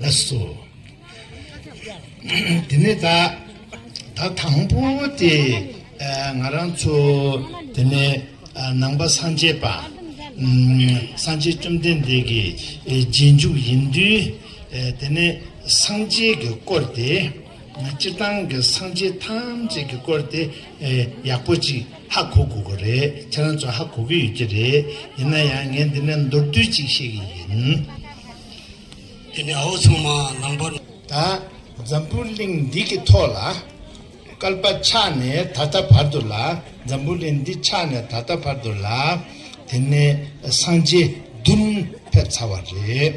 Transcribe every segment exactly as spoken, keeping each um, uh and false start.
ལགས་སོ། དེ་ནས་ད་ད་དང་པོ་དེ་ང་རང་ཚོ་དེ་ནས་ནང་པ་སངས་རྒྱས་པ་སངས་རྒྱས་བཅོམ་ལྡན་འདས་ཀྱི་རྗེས་འཇུག་ཡིན་དུས། དེ་ནས་སངས་རྒྱས་ཀྱི་སྐོར་དེ། སྤྱིར་བཏང་གི་སངས་རྒྱས་ཐམས་ཅད་ཀྱི་སྐོར་དེ་ཡག་པོ་ཅིག་ཧ་གོ་དགོས་ཀྱི་རེད། ཁྱེད་རང་ཚོ་ཧ་གོ་གི་ཡོད་ཀྱི་རེད། ཡིན་ན་ཡང་ངས་འདི་ནས་མདོར་བསྡུས་ཅིག་བཤད་ཀྱི་ཡིན། དེ་ནས་ཨའོ་ཚང་མ་ནང་པ། ད་འཛམ་བུ་གླིང་འདི་གི་ཐོག་ལ་བསྐལ་པ་ཆགས་ནས་ད་ལྟ་བར་དུ་ལ། འཛམ་བུ་གླིང་འདི་ཆགས་ནས་ད་ལྟ་བར་དུ་ལ། དེ་ནས་སངས་རྒྱས་བདུན་ཕེབས་ཚར་བ་རེད།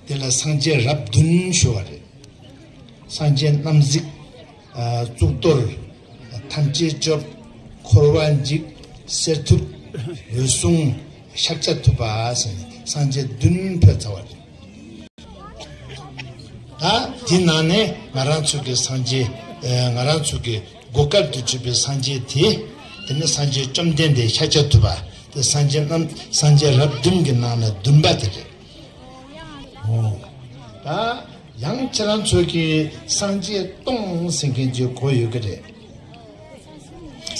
དེ་ལ་སངས་རྒྱས་རབས་བདུན་ཞུ་བ་རེད། སངས་རྒྱས་རྣམ་གཟིགས། གཙུག་ཏོར། ཐམས་ཅད་སྐྱོབ། འཁོར་བ་འཇིག། གསེར་ཐུབ། འོད་སྲུང་། ཤཱཀྱ་ཐུབ་པ་ཟེར་ནས་སངས་རྒྱས་བདུན་ཕེབས་ཚར་བ་རེད། ད་དེའི་ནང་ནས་ང་རང་ཚོ་གི་སངས་རྒྱས། ང་རང་ཚོ་གི་གོ་སྐབས་དུ་གྱུར་པའི་སངས་རྒྱས་དེ། དེ་ནི་སངས་རྒྱས་བཅོམ་ལྡན་འདས་ཤཱཀྱ་ཐུབ་པ། དེ་སངས་རྒྱས་རྣམ། སངས་རྒྱས་རབས་བདུན་གྱི་ནང་ནས་བདུན་པ་དེ་རེད། ཨོ། ད་ཡང་ཁྱེད་རང་ཚོ་གིས་སངས་རྒྱས་སྟོང་ཟེར་མཁན་ཅིག་གོ་ཡོད་ཀྱི་རེད།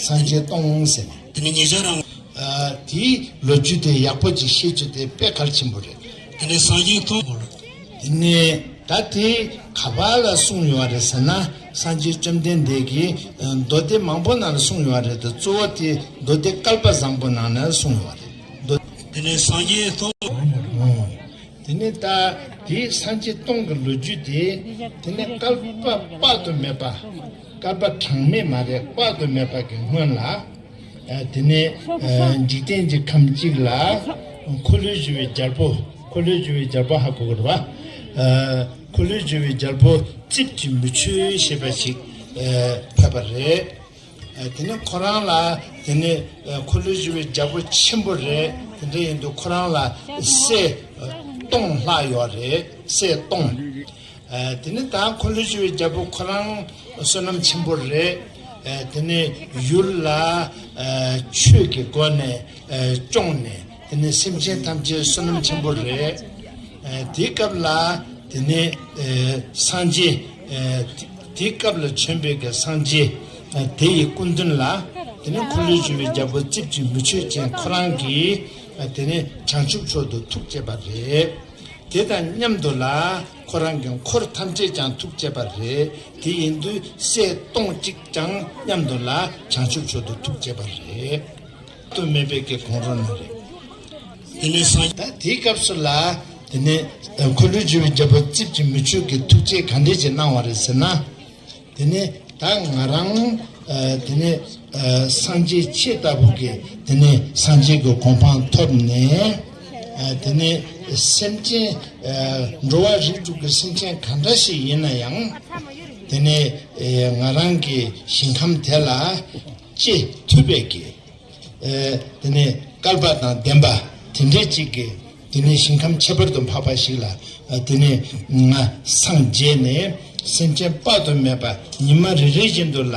སངས་རྒྱས་སྟོང་ཟེར་ནས། དེ་ནི་ཉེ་ཆར་རང་། ཨ། དེའི་ལོ་རྒྱུས་དེ་ཡག་པོ་ཅིག་ཤེས་རྒྱུ་དེ་དཔེ་གལ་ཆེན་པོ་རེད། དེ་ནི་སངས་རྒྱས་སྟོང་། དེ་ནས་ད་དེ་ག་པ་ལ་གསུངས་ཡོད་རེད་ཟེར་ན། སངས་རྒྱས་བཅོམ་ལྡན་འདས་ཀྱིས་མདོ་སྡེ་མང་པོ་ནང་ལ་གསུངས་ཡོད་རེད་དེ། གཙོ་བོ་དེ་མདོ་སྡེ་བསྐལ་པ་བཟང་པོ་ནང་ན་གསུངས་ཡོད་རེད། མདོ། དེ་ནས་སངས་རྒྱས་སྟོང་། ཨོ། དེ་ནས་ད་དེའི་སངས་རྒྱས་སྟོང་གི་ལོ་རྒྱུས་དེ། དེ་ནས་བསྐལ་པ་དཔག་ཏུ་མེད་པ། བསྐལ་པ་གྲངས་མེད་མ་རེད། དཔག་ཏུ་མེད་པ་གི་སྔོན་ལ། ཨ། དེ་ནས། ཨ། འཇིག་རྟེན་གྱི་ཁམས་གཅིག་ལ་འཁོར་ལོས་སྒྱུར་བའི་རྒྱལ་པོ། འཁོར་ལོས་སྒྱུར་བའི་རྒྱལ་པོ་ཧ་གོ་གི་རེད་པ། ཨ། འཁོར་ལོས་སྒྱུར་བའི་རྒྱལ་པོ་རྩིབས་ཀྱི་མུ་ཁྱུད་ཞེས་པ་ཞིག་ཨ། ཕེབས་པ་རེད། ཨ། དེ་ནས་ཁོ་རང་ལ། དེ་ནས། ཨ། འཁོར་ལོས་སྒྱུར་བའི་རྒྱལ་པོ་ཆེན་པོ་རེད། དེ་འདྲ་ཡིན་དུས་ཁོ་རང་ལ་སྲས་སྟོང་ལྷག་ཡོད་རེད། སྲས་སྟོང་། ཨ། དེ་ནས་ད་འཁོར་ལོས་སྒྱུར་བའི་རྒྱལ་པོ་ཁོ་རང་བསོད་ནམས་ཆེན་པོ་རེད། ཨ། དེ་ནས་ཡུལ་ལ། ཨ། ཆོས་ཀྱི་སྒོ་ནས། ཨ། སྐྱོང་ནས། དེ་ནས་སེམས་ཅན་ཐམས་ཅད་བསོད་ནམས་ཆེན་པོ་རེད། ཨ། དེའི་སྐབས་ལ། དེ་ནས། ཨ། སངས་རྒྱས། ཨ། དེའི་སྐབས་ལ་བྱོན་པའི་གི་སངས་རྒྱས། ཨ། དེ་ཡི་སྐུ་མདུན་ལ། དེ་ནས་འཁོར་ལོས་སྒྱུར་བའི་རྒྱལ་པོ་རྩིབས་ཀྱི་མུ་ཁྱུད་ཅན་ཁོ་རང་གིས། ཨ། དེ་ནས་བྱང་ཆུབ་མཆོག་ཏུ་ཐུགས་བསྐྱེད་པ་རེད། དེ་དང་མཉམ་དུ་ལ་ཁོ་རང་གི་འཁོར་ཐམས་ཅད་ཀྱང་ཐུགས་བསྐྱེད་པ་རེད། དེ་ཡིན་དུས་སྲས་སྟོང་གཅིག་ཀྱང་མཉམ་དུ་ལ་བྱང་ཆུབ་མཆོག་ཏུ་ཐུགས་བསྐྱེད་པ་རེད། དུ་མེད་པའི་གི་གོང་རོལ་ན་རེད། དེ་ནས་སངས། ད་དེའི་སྐབས་སུ་ལ། དེ་ནས་འཁོར་ལོས་སྒྱུར་བའི་རྒྱལ་པོ་རྩིབས་ཀྱི་མུ་ཁྱུད་ཀྱིས་ཐུགས་བསྐྱེད་ག་འདྲས་ཅིག་གནང་བ་རེད་ཟེར་ན། དེ་ནས་ད་ང་རང་། ཨ། དེ་ནས། ཨ། སངས་རྒྱས་ཁྱེད་ལྟ་བུ་གི། དེ་ནས་སངས་རྒྱས་ཀྱི་གོ་འཕང་ཐོབ་ནས། ཨ། དེ་ནས་སེམས་ཅན། ཨ། འགྲོ་བ་རིགས་དྲུག་གི་སེམས་ཅན་ག་འདྲ་ཞིག་ཡིན་ན་ཡང་། དེ་ནས། ཨ། ང་རང་གི་ཞིང་ཁམས་དེ་ལ་སྐྱེ་ཐུབ་པའི་གི། ཨ། དེ་ནས་བསྐལ་པ་དང་ལྡན་པ་དེ་འདྲའི་ཅིག་གི། དེ་ནས་ཞིང་ཁམས་ཁྱད་པར་དུ་འཕགས་པ་ཞིག་ལ། ཨ། དེ་ནས་ང་སངས་རྒྱས་ནས་སེམས་ཅན་དཔག་ཏུ་མེད་པ་ཉི་མ་རེ་རེ་བཞིན་དུ་ལ།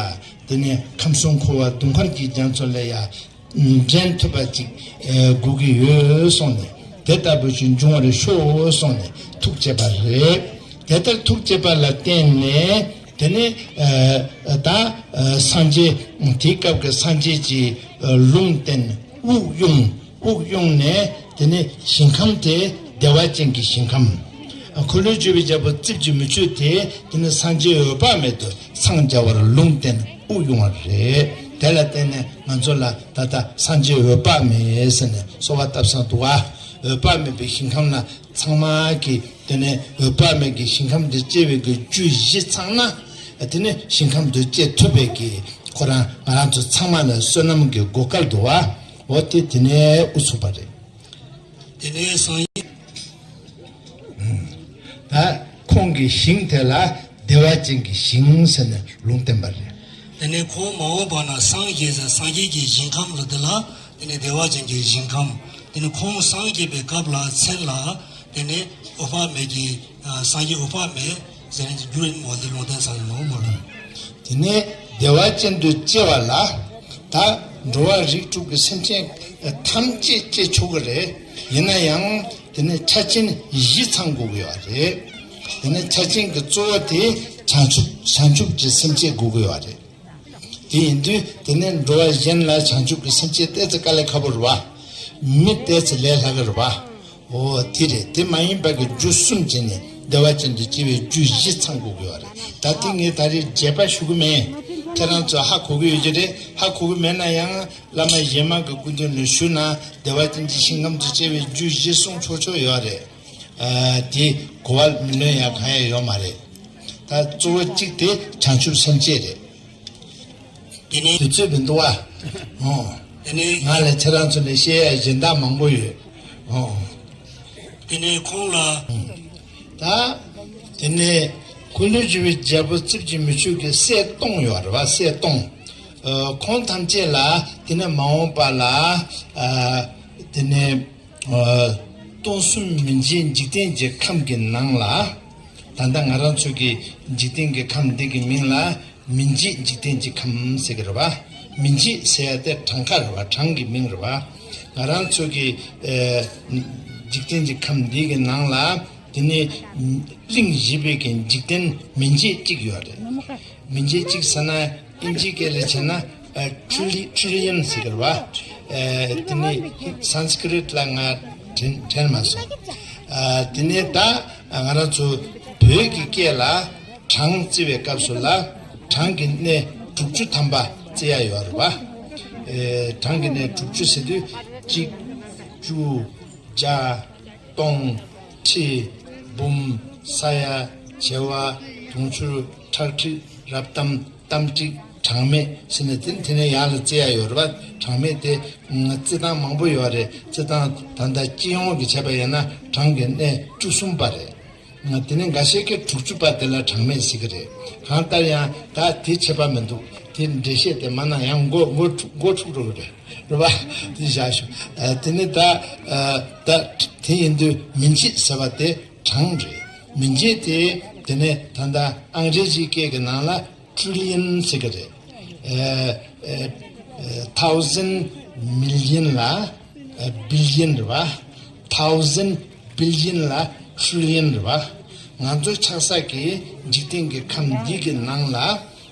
དེ་ནས་ཁམས་གསུམ་འཁོར་བ་དུང་དཀར་གྱི་རྒྱ་མཚོ་ལས་ཡར་འདྲེན་ཐུབ་པ་ཅིག་ཨ། དགོས་ཀྱི་ཡོད་གསུངས་ནས། དེ་ལྟ་བུ་ཞིག་འབྱུང་བར་ཤོག་གསུངས་ནས་ཐུགས་བསྐྱེད་པ་རེད། དེ་ལྟར་ཐུགས་བསྐྱེད་པ་ལ་བརྟེན་ནས། དེ་ནས། ཨ། ད། ཨ། སངས་རྒྱས། དེའི་སྐབས་ཀྱི་སངས་རྒྱས་ཀྱིས། ཨ། ལུང་བསྟན། དབུགས་དབྱུང་། དབུགས་དབྱུང་ནས། དེ་ནས་ཞིང་ཁམས་དེ་བདེ་བ་ཅན་གྱི་ཞིང་ཁམས། ཨ། འཁོར་ལོས་སྒྱུར་བའི་རྒྱལ་པོ་རྩིབས་ཀྱི་མུ་ཁྱུད་དེ། དེ་ནས་སངས་རྒྱས་འོད་དཔག་མེད་དུ་འཚང་རྒྱ་བར་ལུང་བསྟན། དབུགས་དབྱུང་བ་རེད། དེ་ལ་བརྟེན་ནས་ང་ཚོ་ལ་ད་ལྟ་སངས་རྒྱས་འོད་དཔག་མེད་ཟེར་ནས་གསོལ་བ་བཏབ་སོང་འདུག་ག་འོད་དཔག་མེད་པའི་ཞིང་ཁམས་ན་ཚང་མ་གི། དེ་ནས་འོད་དཔག་མེད་ཀྱི་ཞིང་ཁམས་དུ་སྐྱེ་བའི་གི་རྒྱུ་བཞི་ཚང་ན། དེ་ནས་ཞིང་ཁམས་དུ་སྐྱེ་ཐུབ་པའི་གི། ཁོ་རང་ང་རང་ཚོ་ཚང་མ་ལ་བསོད་ནམས་ཀྱི་གོ་སྐལ་འདུག་ག་འོ་དེ་དེ་ནས་དབུ་ཚུགས་པ་རེད། དེ་ནས་སངས་རྒྱས། ད་ཁོང་གི་ཞིང་དེ་ལ་བདེ་བ་ཅན་གྱི་ཞིང་ཟེར་ནས་ལུང་བསྟན་པ་རེད། དེ་ནས་ཁོང་མ་འོངས་པ་ན་སངས་རྒྱས་ཟེར། སངས་རྒྱས་ཀྱི་ཞིང་ཁམས་ལ་དེ་ལ། དེ་ནས་བདེ་བ་ཅན་གྱི་ཞིང་ཁམས། དེ་ནས་ཁོང་སངས་རྒྱས་པའི་སྐབས་ལ་མཚན་ལ། དེ་ནས་འོད་དཔག་མེད་ཀྱི། ཨ། སངས་རྒྱས་འོད་དཔག་མེད་ཟེར་ནས་འགྱུར་བའི་ངོ་དེ་ལུང་བསྟན་ས་ཡིན་ནོ་མ་རེད། དེ་ནས་བདེ་བ་ཅན་དུ་སྐྱེ་བ་ལ། ད་འགྲོ་བ་རིགས་དྲུག་གི་སེམས་ཅན་ཐམས་ཅད་སྐྱེ་ཆོག་གི་རེད། ཡིན་ན་ཡང་དེ་ནས་ཆ་རྐྱེན་བཞི་ཚང་དགོས་ཀྱི་ཡོད་རེད། དེ་ནས་ཆ་རྐྱེན་གྱི་གཙོ་བོ་དེ་བྱང་ཆུབ་བྱང་ཆུབ་ཀྱི་སེམས་བསྐྱེད་དགོས་ཀྱི་ཡོད་རེད། དེ་ཡིན་དུས་དེ་ནས་འགྲོ་བ་གཞན་ལ་བྱང་ཆུབ་ཀྱི་སེམས་བསྐྱེད་ཏོག་ཙམ་དཀའ་ལས་ཁག་པོ་རེད་བ། མི་ཏོག་ཙམ་ལས་སླ་གི་རེད་བ། འོ་དེ་རེད། དེ་མ་ཡིན་པ་གི་རྒྱུ་གསུམ་བྱས་ནས་བདེ་བ་ཅན་དུ་སྐྱེ་བའི་རྒྱུ་བཞི་ཚང་དགོས་ཀྱི་ཡོད་རེད། ད་དེ་ངས་ད་རེས་རྒྱས་པ་ཞུ་གི་མེད། ཁྱེད་རང་ཚོ་ཧ་གོ་གི་ཡོད་ཀྱི་རེད། ཧ་གོ་གི་མེད་ན་ཡང་བླ་མ་གཞན་མ་གི་སྐུ་མདུན་ལ་ཞུས་ན་བདེ་བ་ཅན་གྱི་ཞིང་ཁམས་སུ་སྐྱེ་བའི་རྒྱུ་བཞི་གསུང་ཆོག་ཆོག་ཡོད་རེད། ཨ། དེ་གོ་བ་མི་ལོན་ཡ་གང་ཡང་ཡོད་མ་རེད། ད་གཙོ་བོ་གཅིག་དེ་བྱང་ཆུབ་སེམས་བསྐྱེད་རེད། དེ་ནས་དུས་ཚོད་མི་འདུག་བ། ཨོ། དེ་ནས་ང་ལ་ཁྱེད་རང་ཚོ་ལ་བཤད་ཡ་གཞན་དག་མང་པོ་ཡོད། ཨོ། དེ་ནས་ཁོང་ལ། ད་དེ་ནས་འཁོར་ལོས་སྒྱུར་བའི་རྒྱལ་པོ་རྩིབས་ཀྱི་མི་ཆོས་ཀྱི་སྲས་སྟོང་ཡོད་རེད་བ། སྲས་སྟོང་། ཨ། ཁོང་ཐམས་ཅད་ལ་དེ་ནས་མ་འོངས་པ་ལ། ཨ། དེ་ནས། ཨ། སྟོང་གསུམ་མི་མཇེད་འཇིག་རྟེན་གྱི་ཁམས་ཀྱི་ནང་ལ། ད་ལྟ་ང་རང་ཚོ་གི་འཇིག་རྟེན་གྱི་ཁམས་འདི་གི་མིང་ལ་མི་མཇེད་འཇིག་རྟེན་གྱི་ཁམས་ཟེར་གི་རེད་བ། མི་མཇེད་ཟེར་ཡ་དེ་གྲངས་ཀ་རེད་བ། གྲངས་ཀྱི་མིང་རེད་བ། ང་རང་ཚོ་གི། ཨེ། འཇིག་རྟེན་གྱི་ཁམས་འདི་གི་ནང་ལ་དེ་ནས་གླིང་བཞི་པའི་གི་འཇིག་རྟེན་མི་མཇེད་གཅིག་ཡོད་རེད། མི་མཇེད་གཅིག་ཟེར་ན། ཨིན་ཇིའི་སྐད་ལ་བྱས་ན། ཨ། ཊི་རི་ལི་ཡོན་ཟེར་གི་རེད་བ། ཨ། དེ་ནས་སན་སི་ཀི་རིཏ་ལ་ང་དྲན་དྲན་མ་སོང་། ཨ། དེ་ནས་ད་ང་རང་ཚོ་བོད་ཀྱི་སྐད་ལ་གྲངས་བརྩི་བའི་སྐབས་སུ་ལ་གྲངས་ཀྱི་གནས་དྲུག་ཅུ་ཐམ་པ་བརྩི་ཡ་ཡོད་རེད་བ། ཨེ། གྲངས་ཀྱི་གནས་དྲུག་ཅུ་ཟེར་དུས་གཅིག་བཅུ་བརྒྱ། སྟོང་། ཁྲི། འབུམ། ས་ཡ། བྱེ་བ། དུང་ཕྱུར། ཁྲག་ཁྲིག་རབ་གཏམ། གཏམ་ཁྲིག་གྲངས་མེད་ཟེར་ནས་དེ་དེ་ནས་ཡར་ལ་བརྩི་ཡ་ཡོད་རེད་བ། གྲངས་མེད་དེ་བརྩི་སྟངས་མང་པོ་ཡོད་རེད། བརྩི་སྟངས་ད་ལྟ་སྤྱི་ཡོངས་ཀྱི་བྱས་པ་ཡིན་ན་གྲངས་ཀྱི་གནས་བཅུ་གསུམ་པ་རེད། དེ་ནས་འགའ་ཤས་ཀྱིས་དྲུག་ཅུ་པ་དེ་ལ་གྲངས་མེད་ཟེར་གི་རེད། གང་ལྟར་ཡང་ད་དེ་ཁྱད་པར་མི་འདུག་དེ་འགྲེལ་བཤད་དེ་མ་གནང་ཡང་མགོ་མགོ་འཁྲུག་མགོ་འཁྲུག་འགྲོ་གི་རེད། རེད་བ། དེ་བཞག་ཞུ། ཨ། དེ་ནས་ད། ཨ། ད་དེ་ཡིན་དུས་མི་མཇེད་ཟེར་བ་དེ་གྲངས་རེད། མི་མཇེད་དེ་དེ་ནས་ད་ལྟ་ཨང་རེ་ཇིའི་སྐད་ཀྱི་ནང་ལ་ཊི་རི་ལི་ཡོན་ཟེར་གི་རེད། ཨ། ཨ། ཐའོ་ཟན་མི་ལི་ཡོན་ལ་བི་ལི་ཡོན་རེད་བ། ཐའོ་ཟན་བི་ལི་ཡོན་ལ་ཊི་རི་ལི་ཡོན་རེད་བ། ང་ཚོ་ཆགས་ས་གི་འཇིག་རྟེན་གྱི་ཁམས་འདི་གི་ནང་ལ་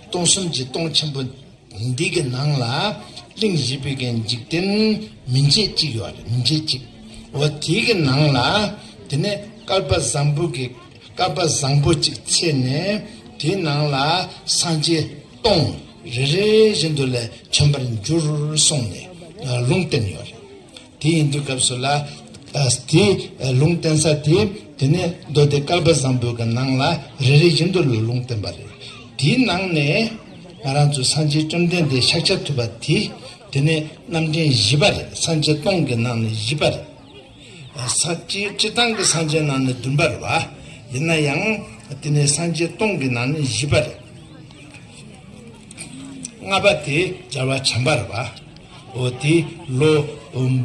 སྟོང་གསུམ་གྱི་སྟོང་ཆེན་པོ་འདི་གི་ནང་ལ་གླིང་བཞི་པའི་གི་འཇིག་རྟེན་མི་མཇེད་གཅིག་ཡོད་རེད། མི་མཇེད་གཅིག་འོ་དེ་གི་ནང་ལ་དེ་ནས་སྐལ་པ་བཟང་པོ་གི་སྐལ་པ་བཟང་པོ་གཅིག་ཚེས་ནས་དེའི་ནང་ལ་སངས་རྒྱས་སྟོང་རེ་རེ་བཞིན་དུ་ལས་བྱོན་པར་འགྱུར་གསུངས་ནས་ལུང་བསྟན་ཡོད་རེད། དེ་ཡིན་དུས་སྐབས་སུ་ལ། ཨ། དེ་ལུང་བསྟན་ས་དེ་དེ་ནས་མདོ་སྡེ་བསྐལ་པ་བཟང་པོའི་གི་ནང་ལ་རེ་རེ་བཞིན་དུ་ལུང་བསྟན་པ་རེད། དེའི་ནང་ནས་ང་རང་ཚོ་སངས་རྒྱས་བཅོམ་ལྡན་འདས་ཤཱཀྱ་ཐུབ་པ་དེ་དེ་ནས་རྣམ་འདྲེན་བཞི་པ་རེད། སངས་རྒྱས་སྟོང་གི་ནང་ནས་བཞི་པ་རེད། ས་སྤྱིར་སྤྱིར་བཏང་གི་སངས་རྒྱས་ནང་ནས་བདུན་པ་རེད་བ། ཡིན་ན་ཡང་དེ་ནས་སངས་རྒྱས་སྟོང་གི་ནང་ནས་བཞི་པ་རེད། ལྔ་པ་དེ་རྒྱལ་བ་བྱམས་པ་རེད་བ། འོ་དེ་ལོ་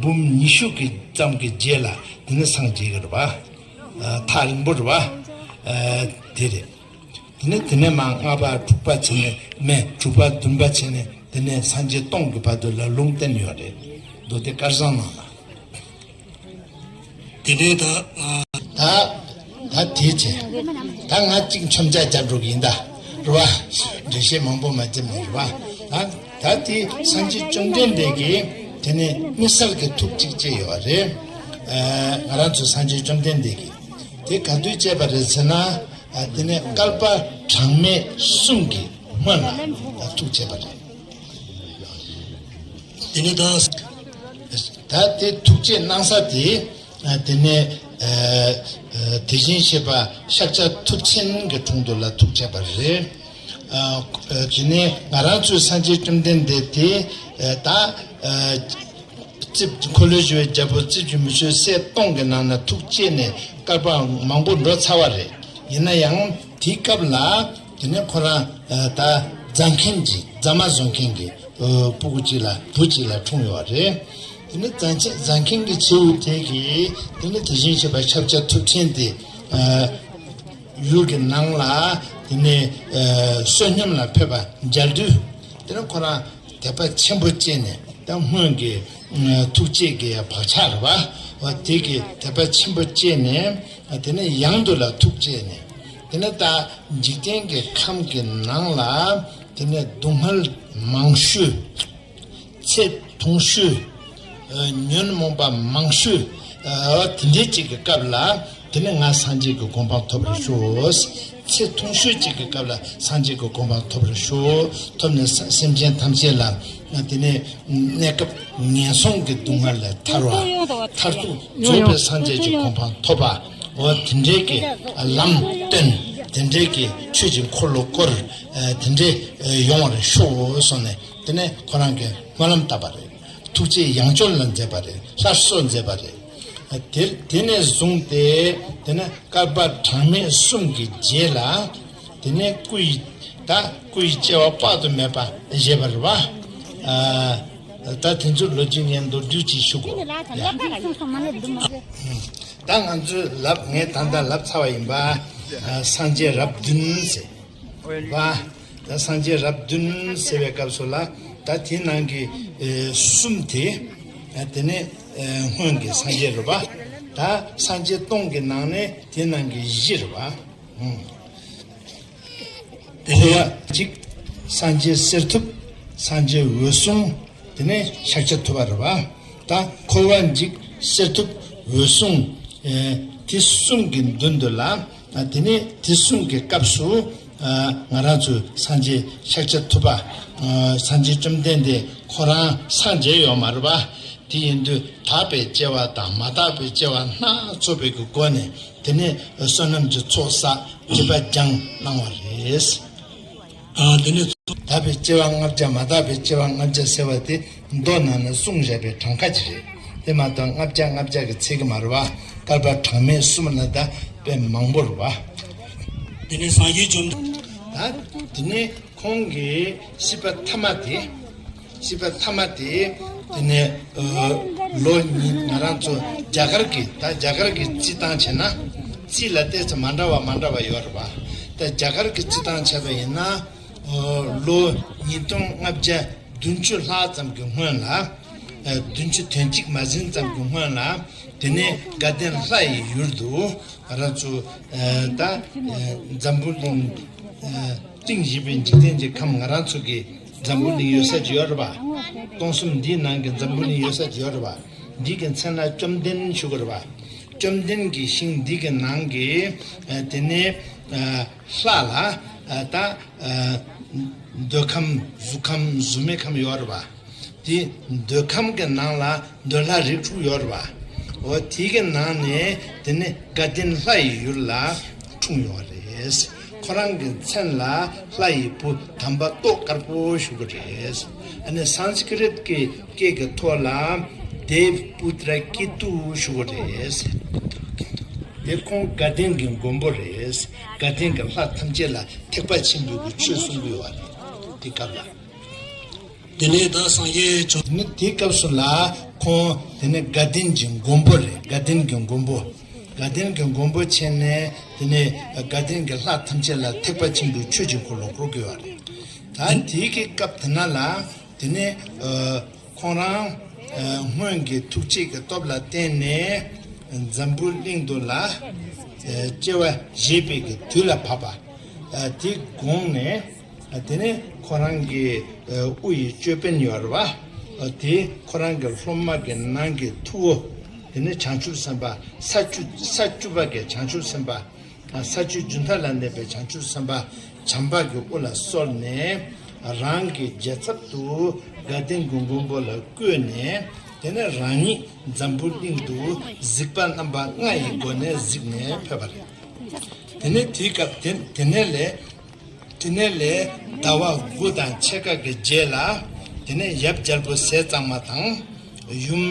འབུམ་ཉི་ཤུ་གི་ཙམ་གྱི་རྗེས་ལ་དེ་ནས་སངས་རྒྱས་ཀྱི་རེད་བ། ཐག་རིང་པོ་རེད་བ། དེ་རེད། དེ་ནས་དེ་ནས་མར་ལྔ་པ་དྲུག་པ་བྱས་ནས་མེད་དྲུག་པ་བདུན་པ་བྱས་ནས་དེ་ནས་སངས་རྒྱས་སྟོང་གི་བར་དུ་ལ་ལུང་བསྟན་ཡོད་རེད། མདོ་སྡེ་སྐལ་བཟང་ནང་ལ། དེ་ནས་ད་ང་། ད་ད་དེ་བྱས། ད་ང་གཅིག་མཆོད་མཇལ་རྒྱབ་འགྲོ་གི་ཡིན་ད། རེད་བ། འགྲེལ་བཤད་མང་པོ་མ་བརྒྱབ་ནས་རེད་བ། ད་ད་དེ་སངས་རྒྱས་བཅོམ་ལྡན་འདས་ཀྱིས་དེ་ནས་དམིགས་བསལ་གྱི་ཐུགས་གཅིག་བཅད་ཡོད་རེད། ཨ། ང་རང་ཚོ་སངས་རྒྱས་བཅོམ་ལྡན་འདས་ཀྱིས་དེ་ག་དུས་བཅད་པ་རེད་ཟེར་ན། ཨ། དེ་ནས་བསྐལ་པ་གྲངས་མེད་གསུམ་གྱི་སྔོན་ལ་ཐུགས་བཅད་པ་རེད། དེ་ནས་ད། ད་དེ་ཐུགས་བཅད་གནང་ས་དེ། ཨ། དེ་ནས། ཨ། ཨ། དེ་བཞིན་གཤེགས་པ་ཤཱཀྱ་ཐུབ་ཆེན་གྱི་དྲུང་དུ་ལ་ཐུགས་བཅད་པ་རེད། ཨ། ཨ། དེ་ནས་ང་རང་ཚོའི་སངས་རྒྱས་བཅོམ་ལྡན་འདས་དེ། ཨ། ད། ཨ། རྩིབས། འཁོར་ལོས་སྒྱུར་བའི་རྒྱལ་པོ་རྩིབས་ཀྱི་མི་ཆོས་སྲས་སྟོང་གི་ནང་ན་ཐུགས་བསྐྱེད་ནས་བསྐལ་པ་མང་པོ་འགྲོ་ཚར་བ་རེད། ཡིན་ན་ཡང་དེའི་སྐབས་ལ་དེ་ནས་ཁོ་རང་ད་རྫ་མཁན་གྱི་རྫ་མ་བཟོ་མཁན་གྱི་སྤུ་གུ་གཅིག་ལ་བུ་གཅིག་ལ་འཁྲུངས་ཡོད་པ་རེད། དེ་ནས་རྫ་མཁན་རྫ་མཁན་གྱི་ཁྱེའུ་དེ་གིས་དེ་ནས་དེ་བཞིན་གཤེགས་པ་ཤཱཀྱ་ཐུབ་ཆེན་དེ་ཡུལ་གྱི་ནང་ལ་དེ་ནས་བསོད་སྙོམས་ལ་ཕེབས་པ་མཇལ་དུས། དེ་ནས་ཁོ་རང་དད་པ་ཆེན་པོ་སྐྱེས་ནས་ད་སྔོན་གྱི་ཐུགས་བསྐྱེད་ཀྱི་བག་ཆགས་རེད་པ། དེ་གི་དད་པ་ཆེན་པོ་སྐྱེས་ནས་དེ་ནས་ཡང་དུ་ལ་ཐུགས་བསྐྱེད་ནས་ དེ་ནས་ད་འཇིག་རྟེན་གྱི་ཁམས་ཀྱི་ནང་ལ་དེ་ནས་སྡུག་བསྔལ་མང་ཤོས། ཚེ་ཐུང་ཤོས། ཨ། ཉོན་མོངས་པ་མང་ཤོས། ཨ། དེ་འདྲའི་ཅིག་གི་སྐབས་ལ་དེ་ནས་ང་སངས་རྒྱས་ཀྱི་གོ་འཕང་ཐོབ་པར་ཤོག། ཚེ་ཐུང་ཤོས་ཅིག་གི་སྐབས་ལ་སངས་རྒྱས་ཀྱི་གོ་འཕང་ཐོབ་པར་ཤོག། ཐོབ་ནས་ས- སེམས་ཅན་ཐམས་ཅད་ལ་དེ་ནས་གནས་སྐབས་ངན་སོང་གི་སྡུག་བསྔལ་ལས་ཐར་བ། མཐར་ཐུག་རྫོགས་པའི་སངས་རྒྱས་ཀྱི་གོ་འཕང་ཐོབ་པ། འོ་དེ་འདྲའི་གི་ལམ་སྟོན། དེ་འདྲའི་གི་ཆོས་ཀྱི་འཁོར་ལོ་བསྐོར། ཨ། དེ་འདྲའི་ཡོང་བར་ཤོག་གསུངས་ནས་དེ་ནས་ཁོ་རང་གིས་སྨོན་ལམ་བཏབ་པ་རེད། ཐུགས་རྗེ་ཡང་སྐྱོར་ལ་མཛད་པ་རེད། སླར་གསོ་མཛད་པ་རེད། དེ- དེ་ནས་བཟུང་སྟེ་དེ་ནས་བསྐལ་པ་གྲངས་མེད་གསུམ་གྱི་རྗེས་ལ་དེ་ནས་སྐུ་ཡི- ད་སྐུ་ཡི་སྐྱེ་བ་དཔག་ཏུ་མེད་པ་བཞེས་པ་རེད་པ། ཨ། ད་དེ་ཚོའི་ལོ་རྒྱུས་ངས་མདོར་བསྡུས་ཅིག་ཞུ་དགོས། ད་ང་ཚོས་ལབ- ངས་ད་ལྟ་ལབ་ཚར་བ་ཡིན་པ། ཨ། སངས་རྒྱས་རབས་བདུན་ཟེར་བ། ད་སངས་རྒྱས་རབས་བདུན་ཟེར་བའི་སྐབས་སུ་ལ་ད་དེའི་ནང་གི་ཨེ་གསུམ་དེ། ཨ། དེ་ནས་ཨེ་སྔོན་གྱི་སངས་རྒྱས་རེད་པ། ད་སངས་རྒྱས་སྟོང་གི་ནང་ནས་དེའི་ནང་གི་བཞི་རེད་པ། ཨང་། འཁོར་བ་གཅིག་སངས་རྒྱས་གསེར་ཐུབ། སངས་རྒྱས་འོད་སྲུང་། དེ་ནས་ཤཱཀྱ་ཐུབ་པ་རེད་པ། ད་འཁོར་བ་འཇིག་གསེར་ཐུབ། འོད་སྲུང་། ཨེ་དེ་གསུམ་གྱི་མདུན་དུ་ལ། ཨ། དེ་ནས་དེ་གསུམ་གྱི་སྐབས་སུ། ཨ། ང་རང་ཚོའི་སངས་རྒྱས་ཤཱཀྱ་ཐུབ་པ། ཨ། སངས་རྒྱས་བཅོམ་ལྡན་འདས་ཁོ་རང་སངས་རྒྱས་ཡོད་མ་རེད་པ། དེ་ཡིན་དུས་དག་པའི་སྐྱེ་བ་དང་མ་དག་པའི་སྐྱེ་བ་སྣ་ཚོགས་པའི་གི་སྒོ་ནས་དེ་ནས་བསོད་ནམས་ཀྱི་ཚོགས་བསགས་སྒྲིབ་པ་སྦྱངས་གནང་བ་རེད། ཨ། དེ་ནས་དག་པའི་སྐྱེ་བ་ལྔ་བརྒྱ། མ་དག་པའི་སྐྱེ་བ་ལྔ་བརྒྱ་ཟེར་བ་དེ་མདོ་ནང་ན་གསུངས་བཞག་པའི་གྲངས་ཀ་ཅིག་རེད། དེ་མ་གཏོགས་ལྔ་བརྒྱ་ལྔ་བརྒྱ་གི་ཚད་ཀྱི་མ་རེད་པ། བསྐལ་པ་གྲངས་མེད་གསུམ་ན་ད་དཔེ་མང་པོ་རེད་པ། དེ་ནས་སངས་རྒྱས་བཅོམ་ལྡན། ད་དེ་ནས་ཁོང་གིས་ཤི་བ་ཐ་མ་དེ། ཤི་བ་ཐ་མ་དེ། དེ་ནས་ཨ་ལོ་ཉིས། ང་རང་ཚོ་རྒྱ་གར་གྱི། ད་རྒྱ་གར་གྱི་རྩིས་སྟངས་བྱས་ན། རྩིས་ལ་ཏོག་ཙམ་མ་འདྲ་བ་མ་འདྲ་བ་ཡོད་རེད་པ། ད་རྒྱ་གར་གྱི་རྩིས་སྟངས་བྱས་པ་ཡིན་ན། ཨ་ལོ་ཉིས་སྟོང་ལྔ་བརྒྱ་བདུན་ཅུ་ལྷག་ཙམ་གྱི་སྔོན་ལ། ཨ་བདུན་ཅུ་དོན་གཅིག་མ་ཟིན་ཙམ་གྱི་སྔོན་ལ། དེ་ནས་དགའ་ལྡན་ལྷ་ཡི་ཡུལ་དུ་ང་རང་ཚོ་ཨ་ད་ཨ་འཛམ་བུ་གླིང་། ཨ་གླིང་བཞི་པའི་འཇིག་རྟེན་གྱི་ཁམས། ང་རང་ཚོ་གི་འཛམ་བུ་གླིང་ཡོད་ས་ཅིག་ཡོད་རེད་པ། སྟོང་གསུམ་འདིའི་ནང་གི་འཛམ་བུ་གླིང་ཡོད་ས་ཅིག་ཡོད་རེད་པ། འདི་གི་མཚན་ལ་བཅོམ་ལྡན་ཞུ་གི་རེད་པ། བཅོམ་ལྡན་གྱི་ཞིང་འདི་གི་ནང་གི་ཨ་དེ་ནས་ཨ་ལྷ་ལ། ཨ་ད་ཨ་འདོད་ཁམས་གཟུགས་ཁམས་གཟུགས་མེད་ཁམས་ཡོད་རེད་པ། དེ་འདོད་ཁམས་ཀྱི་ནང་ལ་འདོད་ལྷ་རིགས་དྲུག་ཡོད་རེད་པ། འོ་དེ་གི་ནང་ནས་དེ་ནས་དགའ་ལྡན་ལྷ་ཡི་ཡུལ་ལ་འཁྲུངས་ཡོད་རེད། ཁོ་རང་གི་མཚན་ལ་ལྷ་ཡི་བུ་དམ་པ་ཏོག་དཀར་པོ་ཞུ་གི་རེད། ཨ་ནི་སཾ་སྐྲྀཏ་གི་སྐད་ཀྱི་ཐོག་ལ་དེབ་པུ་ཏྲ་ཀེ་ཏུ་ཞུ་གི་རེད། དེ་ཁོང་དགའ་ལྡན་གྱི་མགོན་པོ་རེད། དགའ་ལྡན་གྱི་ལྷ་ཐམས་ཅད་ལ་ཐེག་པ་ཆེན་པོའི་གི་ཆོས་གསུང་གི་ཡོད་རེད། དེ་སྐབས་ལ། དེ་ནས་ད་སངས་རྒྱས་བྱུང་། དེ་ནས་དེའི་སྐབས་སུ་ལ་ཁོང་དེ་ནས་དགའ་ལྡན་གྱི་མགོན་པོ་རེད། དགའ་ལྡན་གྱི་མགོན་པོ། དགའ་ལྡན་གྱི་མགོན་པོ་བྱས་ནས་དེ་ནས་དགའ་ལྡན་གྱི་ལྷ་ཐམས་ཅད་ལ་ཐེག་པ་ཆེན་པོའི་ཆོས་ཀྱི་འཁོར་ལོ་བསྐོར་གྱི་ཡོད་རེད། ད་དེའི་གི་སྐབས་དེ་ན་ལ་དེ་ནས་ཨ་ཁོང་རང་ཨ་སྔོན་གྱི་ཐུགས་བསྐྱེད་ཀྱི་སྟོབས་ལ་བརྟེན་ནས་འཛམ་བུ་གླིང་དུ་ལ་ཨ་སྐྱེ་བ་བཞེས་པའི་གི་དུས་ལ་བབ་པ། ཨ་དེ་དགོངས་ནས། ཨ་དེ་ནས་ཁོ་རང་གི་ཨ་དབུ་ཡི་ཅོད་པན་ཡོད་རེད་པ། ཨ་དེ་ཁོ་རང་གི་སློབ་མ་གི་ནང་གི་ཐུ་བོ། དེ་ནས་བྱང་ཆུབ་སེམས་དཔའ་ས་བཅུ། ས་བཅུ་པ་གི་བྱང་ཆུབ་སེམས་དཔའ། ཨ་ས་བཅུ་རྒྱུན་མཐའ་ལ་གནས་པའི་བྱང་ཆུབ་སེམས་དཔའ་བྱམས་པ་གི་དབུ་ལ་གསོལ་ནས། རང་གི་རྒྱལ་ཚབ་ཏུ་དགའ་ལྡན་གྱི་མགོན་པོ་ལ་བསྐོས་ནས། དེ་ནས་རང་ཉིད་འཛམ་བུ་གླིང་དུ་གཟིགས་པ་རྣམ་པ་ལྔ་ཡི་སྒོ་ནས་གཟིགས་ནས་ཕེབས་པ་རེད། དེ་ནས་དེའི་སྐབས་དེ་དེ་ནས་ལས། དེ་ནས་ལས་ཟླ་བ་དགུ་དང་ཕྱེད་ཀ་གི་རྗེས་ལ། དེ་ནས་ཡབ་རྒྱལ་པོ་ཟས་གཙང་མ་དང་ཡུམ།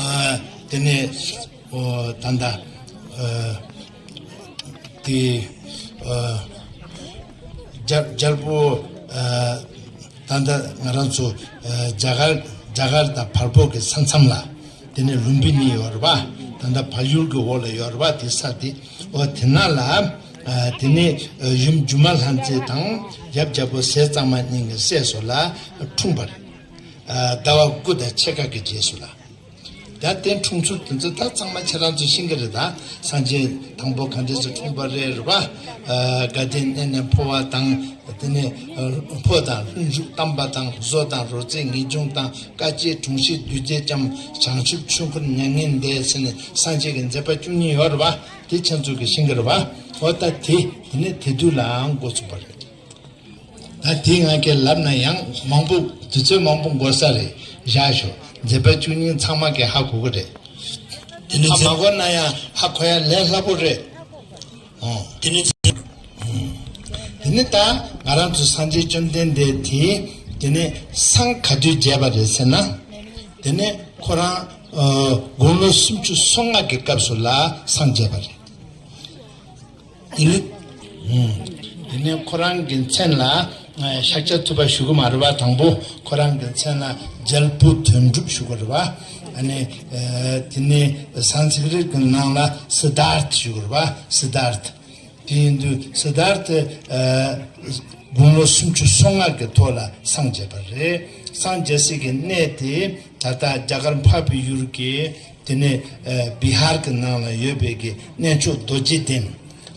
ཨ་དེ་ནས་ཨོ་ད་ལྟ་ཨ་དེ་ཨ་རྒྱལ་རྒྱལ་པོ་ཨ་ད་ལྟ་ང་རང་ཚོ་ཨ་རྒྱ་གར་རྒྱ་གར་དང་བལ་པོ་གི་ས་མཚམས་ལ། དེ་ནས་ལུམ་བི་ནི་ཡོད་རེད་པ། ད་ལྟ་བལ་ཡུལ་གྱི་འོག་ལ་ཡོད་རེད་པ། དེ་ས་དེ། འོ་དེ་ན་ལ། ཨ་དེ་ནས་ཨ་ཡུམ་སྒྱུ་མ་ལྷ་མཛེས་དང་ཡབ་རྒྱལ་པོ་ཟས་གཙང་མ་གཉིས་ཀྱི་སྲས་སུ་ལ་འཁྲུངས་པ་རེད། ཨ་ཟླ་བ་དགུ་དང་ཕྱེད་ཀ་གི་རྗེས་སུ་ལ། ཡང་དེ་འཁྲུངས་ཚུལ་དེ་ཚོ་ད་ཚང་མ་ཁྱེད་རང་ཚོས་ཤེས་ཀྱི་རེད། ད་སངས་རྒྱས་དང་པོ་ག་འདྲས་སུ་འཁྲུངས་པ་རེད། རེད་པ། ཨ་དགའ་ལྡན་གནས་ནས་འཕོ་བ་དང་། དེ་ནས་ཨ་འཕོ་དང་ལྷུན་འཇུག་བལྟམས་པ་དང་། བཟོ་དང་རོལ་རྩེད་ངེས་འབྱུང་དང་། དཀའ་སྤྱད་གྲོང་ཤེས་བདུད་རྩི་ལྕམ། བྱང་ཆུབ་ཆོས་འཁོར་མྱ་ངན་འདས་ཟེར་ནས་སངས་རྒྱས་ཀྱི་མཛད་པ་བཅུ་གཉིས་ཡོད་རེད་པ། དེ་ཁྱེད་ཚོ་གིས་ཤེས་ཀྱི་རེད་པ། འོ་ད་དེ་དེ་ནས་དེ་དུས་ལའང་འགོ་ཚུགས་པ་རེད། ད་དེ་ང་གིས་ལབ་ན་ཡང་མང་པོ་དུས་ཚོད་མང་པོ་འགོར་ས་རེད། བཞག་ཤོག་མཛད་པ་བཅུ་གཉིས་ཚང་མ་གིས་ཧ་གོ་གི་རེད། དེ་ནི་ཧ་མ་གོ་ན་ཡང་ཧ་གོ་ཡ་ལས་སླ་པོ་རེད། ཨོ། དེ་ནི་དེ་ནི་ད་ང་རང་ཚོ་སངས་རྒྱས་བཅོམ་ལྡན་འདས་དེ་དེ་ནི་སངས་ག་དུས་རྒྱས་པ་རེད་ཟེར་ན། དེ་ནི་ཁོ་རང་ཨ་དགུང་ལོ་སུམ་ཅུ་སོ་ལྔ་གི་སྐབས་སུ་ལ་སངས་རྒྱས་པ་རེད། དེ་ནི། ཨུམ། དེ་ནས་ཁོ་རང་གི་མཚན་ལ་ཨ་ཤཱཀྱ་ཐུབ་པ་ཞུ་གི་མ་རེད་པ། དང་པོ་ཁོ་རང་གི་མཚན་ལ་རྒྱལ་པོ་དོན་གྲུབ་ཞུ་གི་རེད་པ། ཨ་ནི་ཨ་དེ་ནས་སན་སི་ཀྲིཏ་གི་ནང་ལ་སིད་དཱརྠ་ཞུ་གི་རེད་པ། སིད་དཱརྠ། དེ་ཡིན་དུས་སིད་དཱརྠ་ཨ་དགུང་ལོ་སུམ་ཅུ་སོ་ལྔ་གི་ཐོག་ལ་སངས་རྒྱས་པ་རེད། སངས་རྒྱས་སའི་གི་གནས་དེ་ད་ལྟ་རྒྱ་གར་འཕགས་པའི་ཡུལ་གྱི་དེ་ནས་ཨ་བི་ཧར་གྱི་ནང་ལ་ཡོད་པའི་གི་གནས་མཆོག་རྡོ་རྗེ་གདན།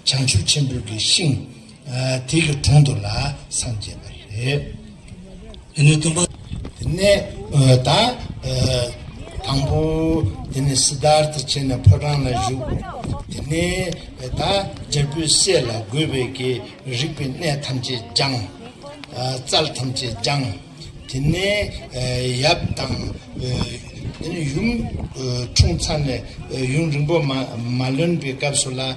བྱང་ཆུབ་ཆེན་པོའི་གི་ཤིང་ཨ་དེ་གི་དྲུང་དུ་ལ་སངས་རྒྱས་པ་རེད། དེ་ནས་སྟོན་པ། དེ་ནས་ཨ་ད་ཨ་དང་པོ་དེ་ནས་སིད་དཱརྠ་བྱས་ནས་ཕོ་བྲང་ལ་བཞུགས། དེ་ནས་ཨ་ད་རྒྱལ་པོའི་སྲས་ལ་དགོས་པའི་གི་རིག་པའི་གནས་ཐམས་ཅད་སྦྱངས། ཨ་རྩལ་ཐམས་ཅད་སྦྱངས། དེ་ནས་ཨ་ཡབ་དང་ཨ་དེ་ནས་ཡུམ་ཨ་འཁྲུངས་ཚར་ནས་ཨ་ཡུན་རིང་པོ་མ་མ་ལོན་པའི་སྐབས་སུ་ལ་ཨ་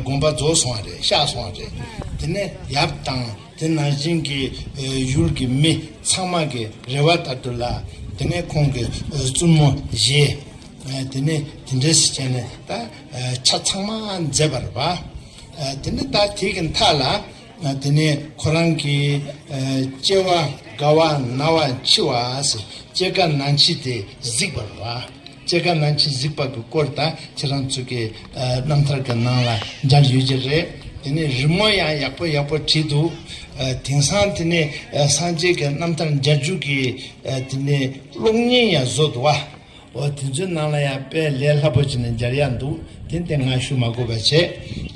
དགོངས་པ་རྫོགས་སོང་བ་རེད། གཤགས་སོང་བ་རེད། དེ་ནས་ཡབ་དང་དེ་ནང་བཞིན་གྱི་ཨ་ཡུལ་གྱི་མི་ཚང་མ་གི་རེ་བ་ལྟར་དུ་ལ་དེ་ནས་ཁོང་གི་ཨ་བཙུན་མོ་བཞེས། ཨ་དེ་ནས་དེ་འདྲས་སེ་བྱས་ནས་ད་ཨ་ཆ་ཚང་མ་མཛད་པ་རེད་པ། ཨ་དེ་ནས་ད་དེ་གི་མཐའ་ལ། དེ་ནས་ཁོ་རང་གི་ཨ་སྐྱེ་བ་རྒ་བ་ན་བ་འཆི་བ་ཟེར་སྐྱེ་རྒ་ན་འཆི་དེ་གཟིགས་པ་རེད་པ། སྐྱེ་རྒ་ན་འཆི་གཟིགས་པ་གི་སྐོར་ད་ཁྱེད་རང་ཚོ་གི་ཨ་རྣམ་ཐར་གི་ནང་ལ་མཇལ་ཡོད་ཀྱི་རེད། དེ་ནས་རི་མོ་ཡང་ཡག་པོ་ཡག་པོ་བྲིས་འདུག་ཨ་དེང་སང་དེ་ནས་ཨ་སངས་རྒྱས་ཀྱི་རྣམ་ཐར་མཇལ་རྒྱུ་གི་ཨ་དེ་ནས་གློག་བརྙན་ཡང་བཟོ་འདུག་བ། འོ་དེ་ཚོའི་ནང་ལ་ཡང་དཔེ་ལས་སླ་པོ་བྱས་ནས་མཇལ་ཡག་འདུག་དེ་དེ་ང་ཞུ་མ་དགོས་པ་བྱས།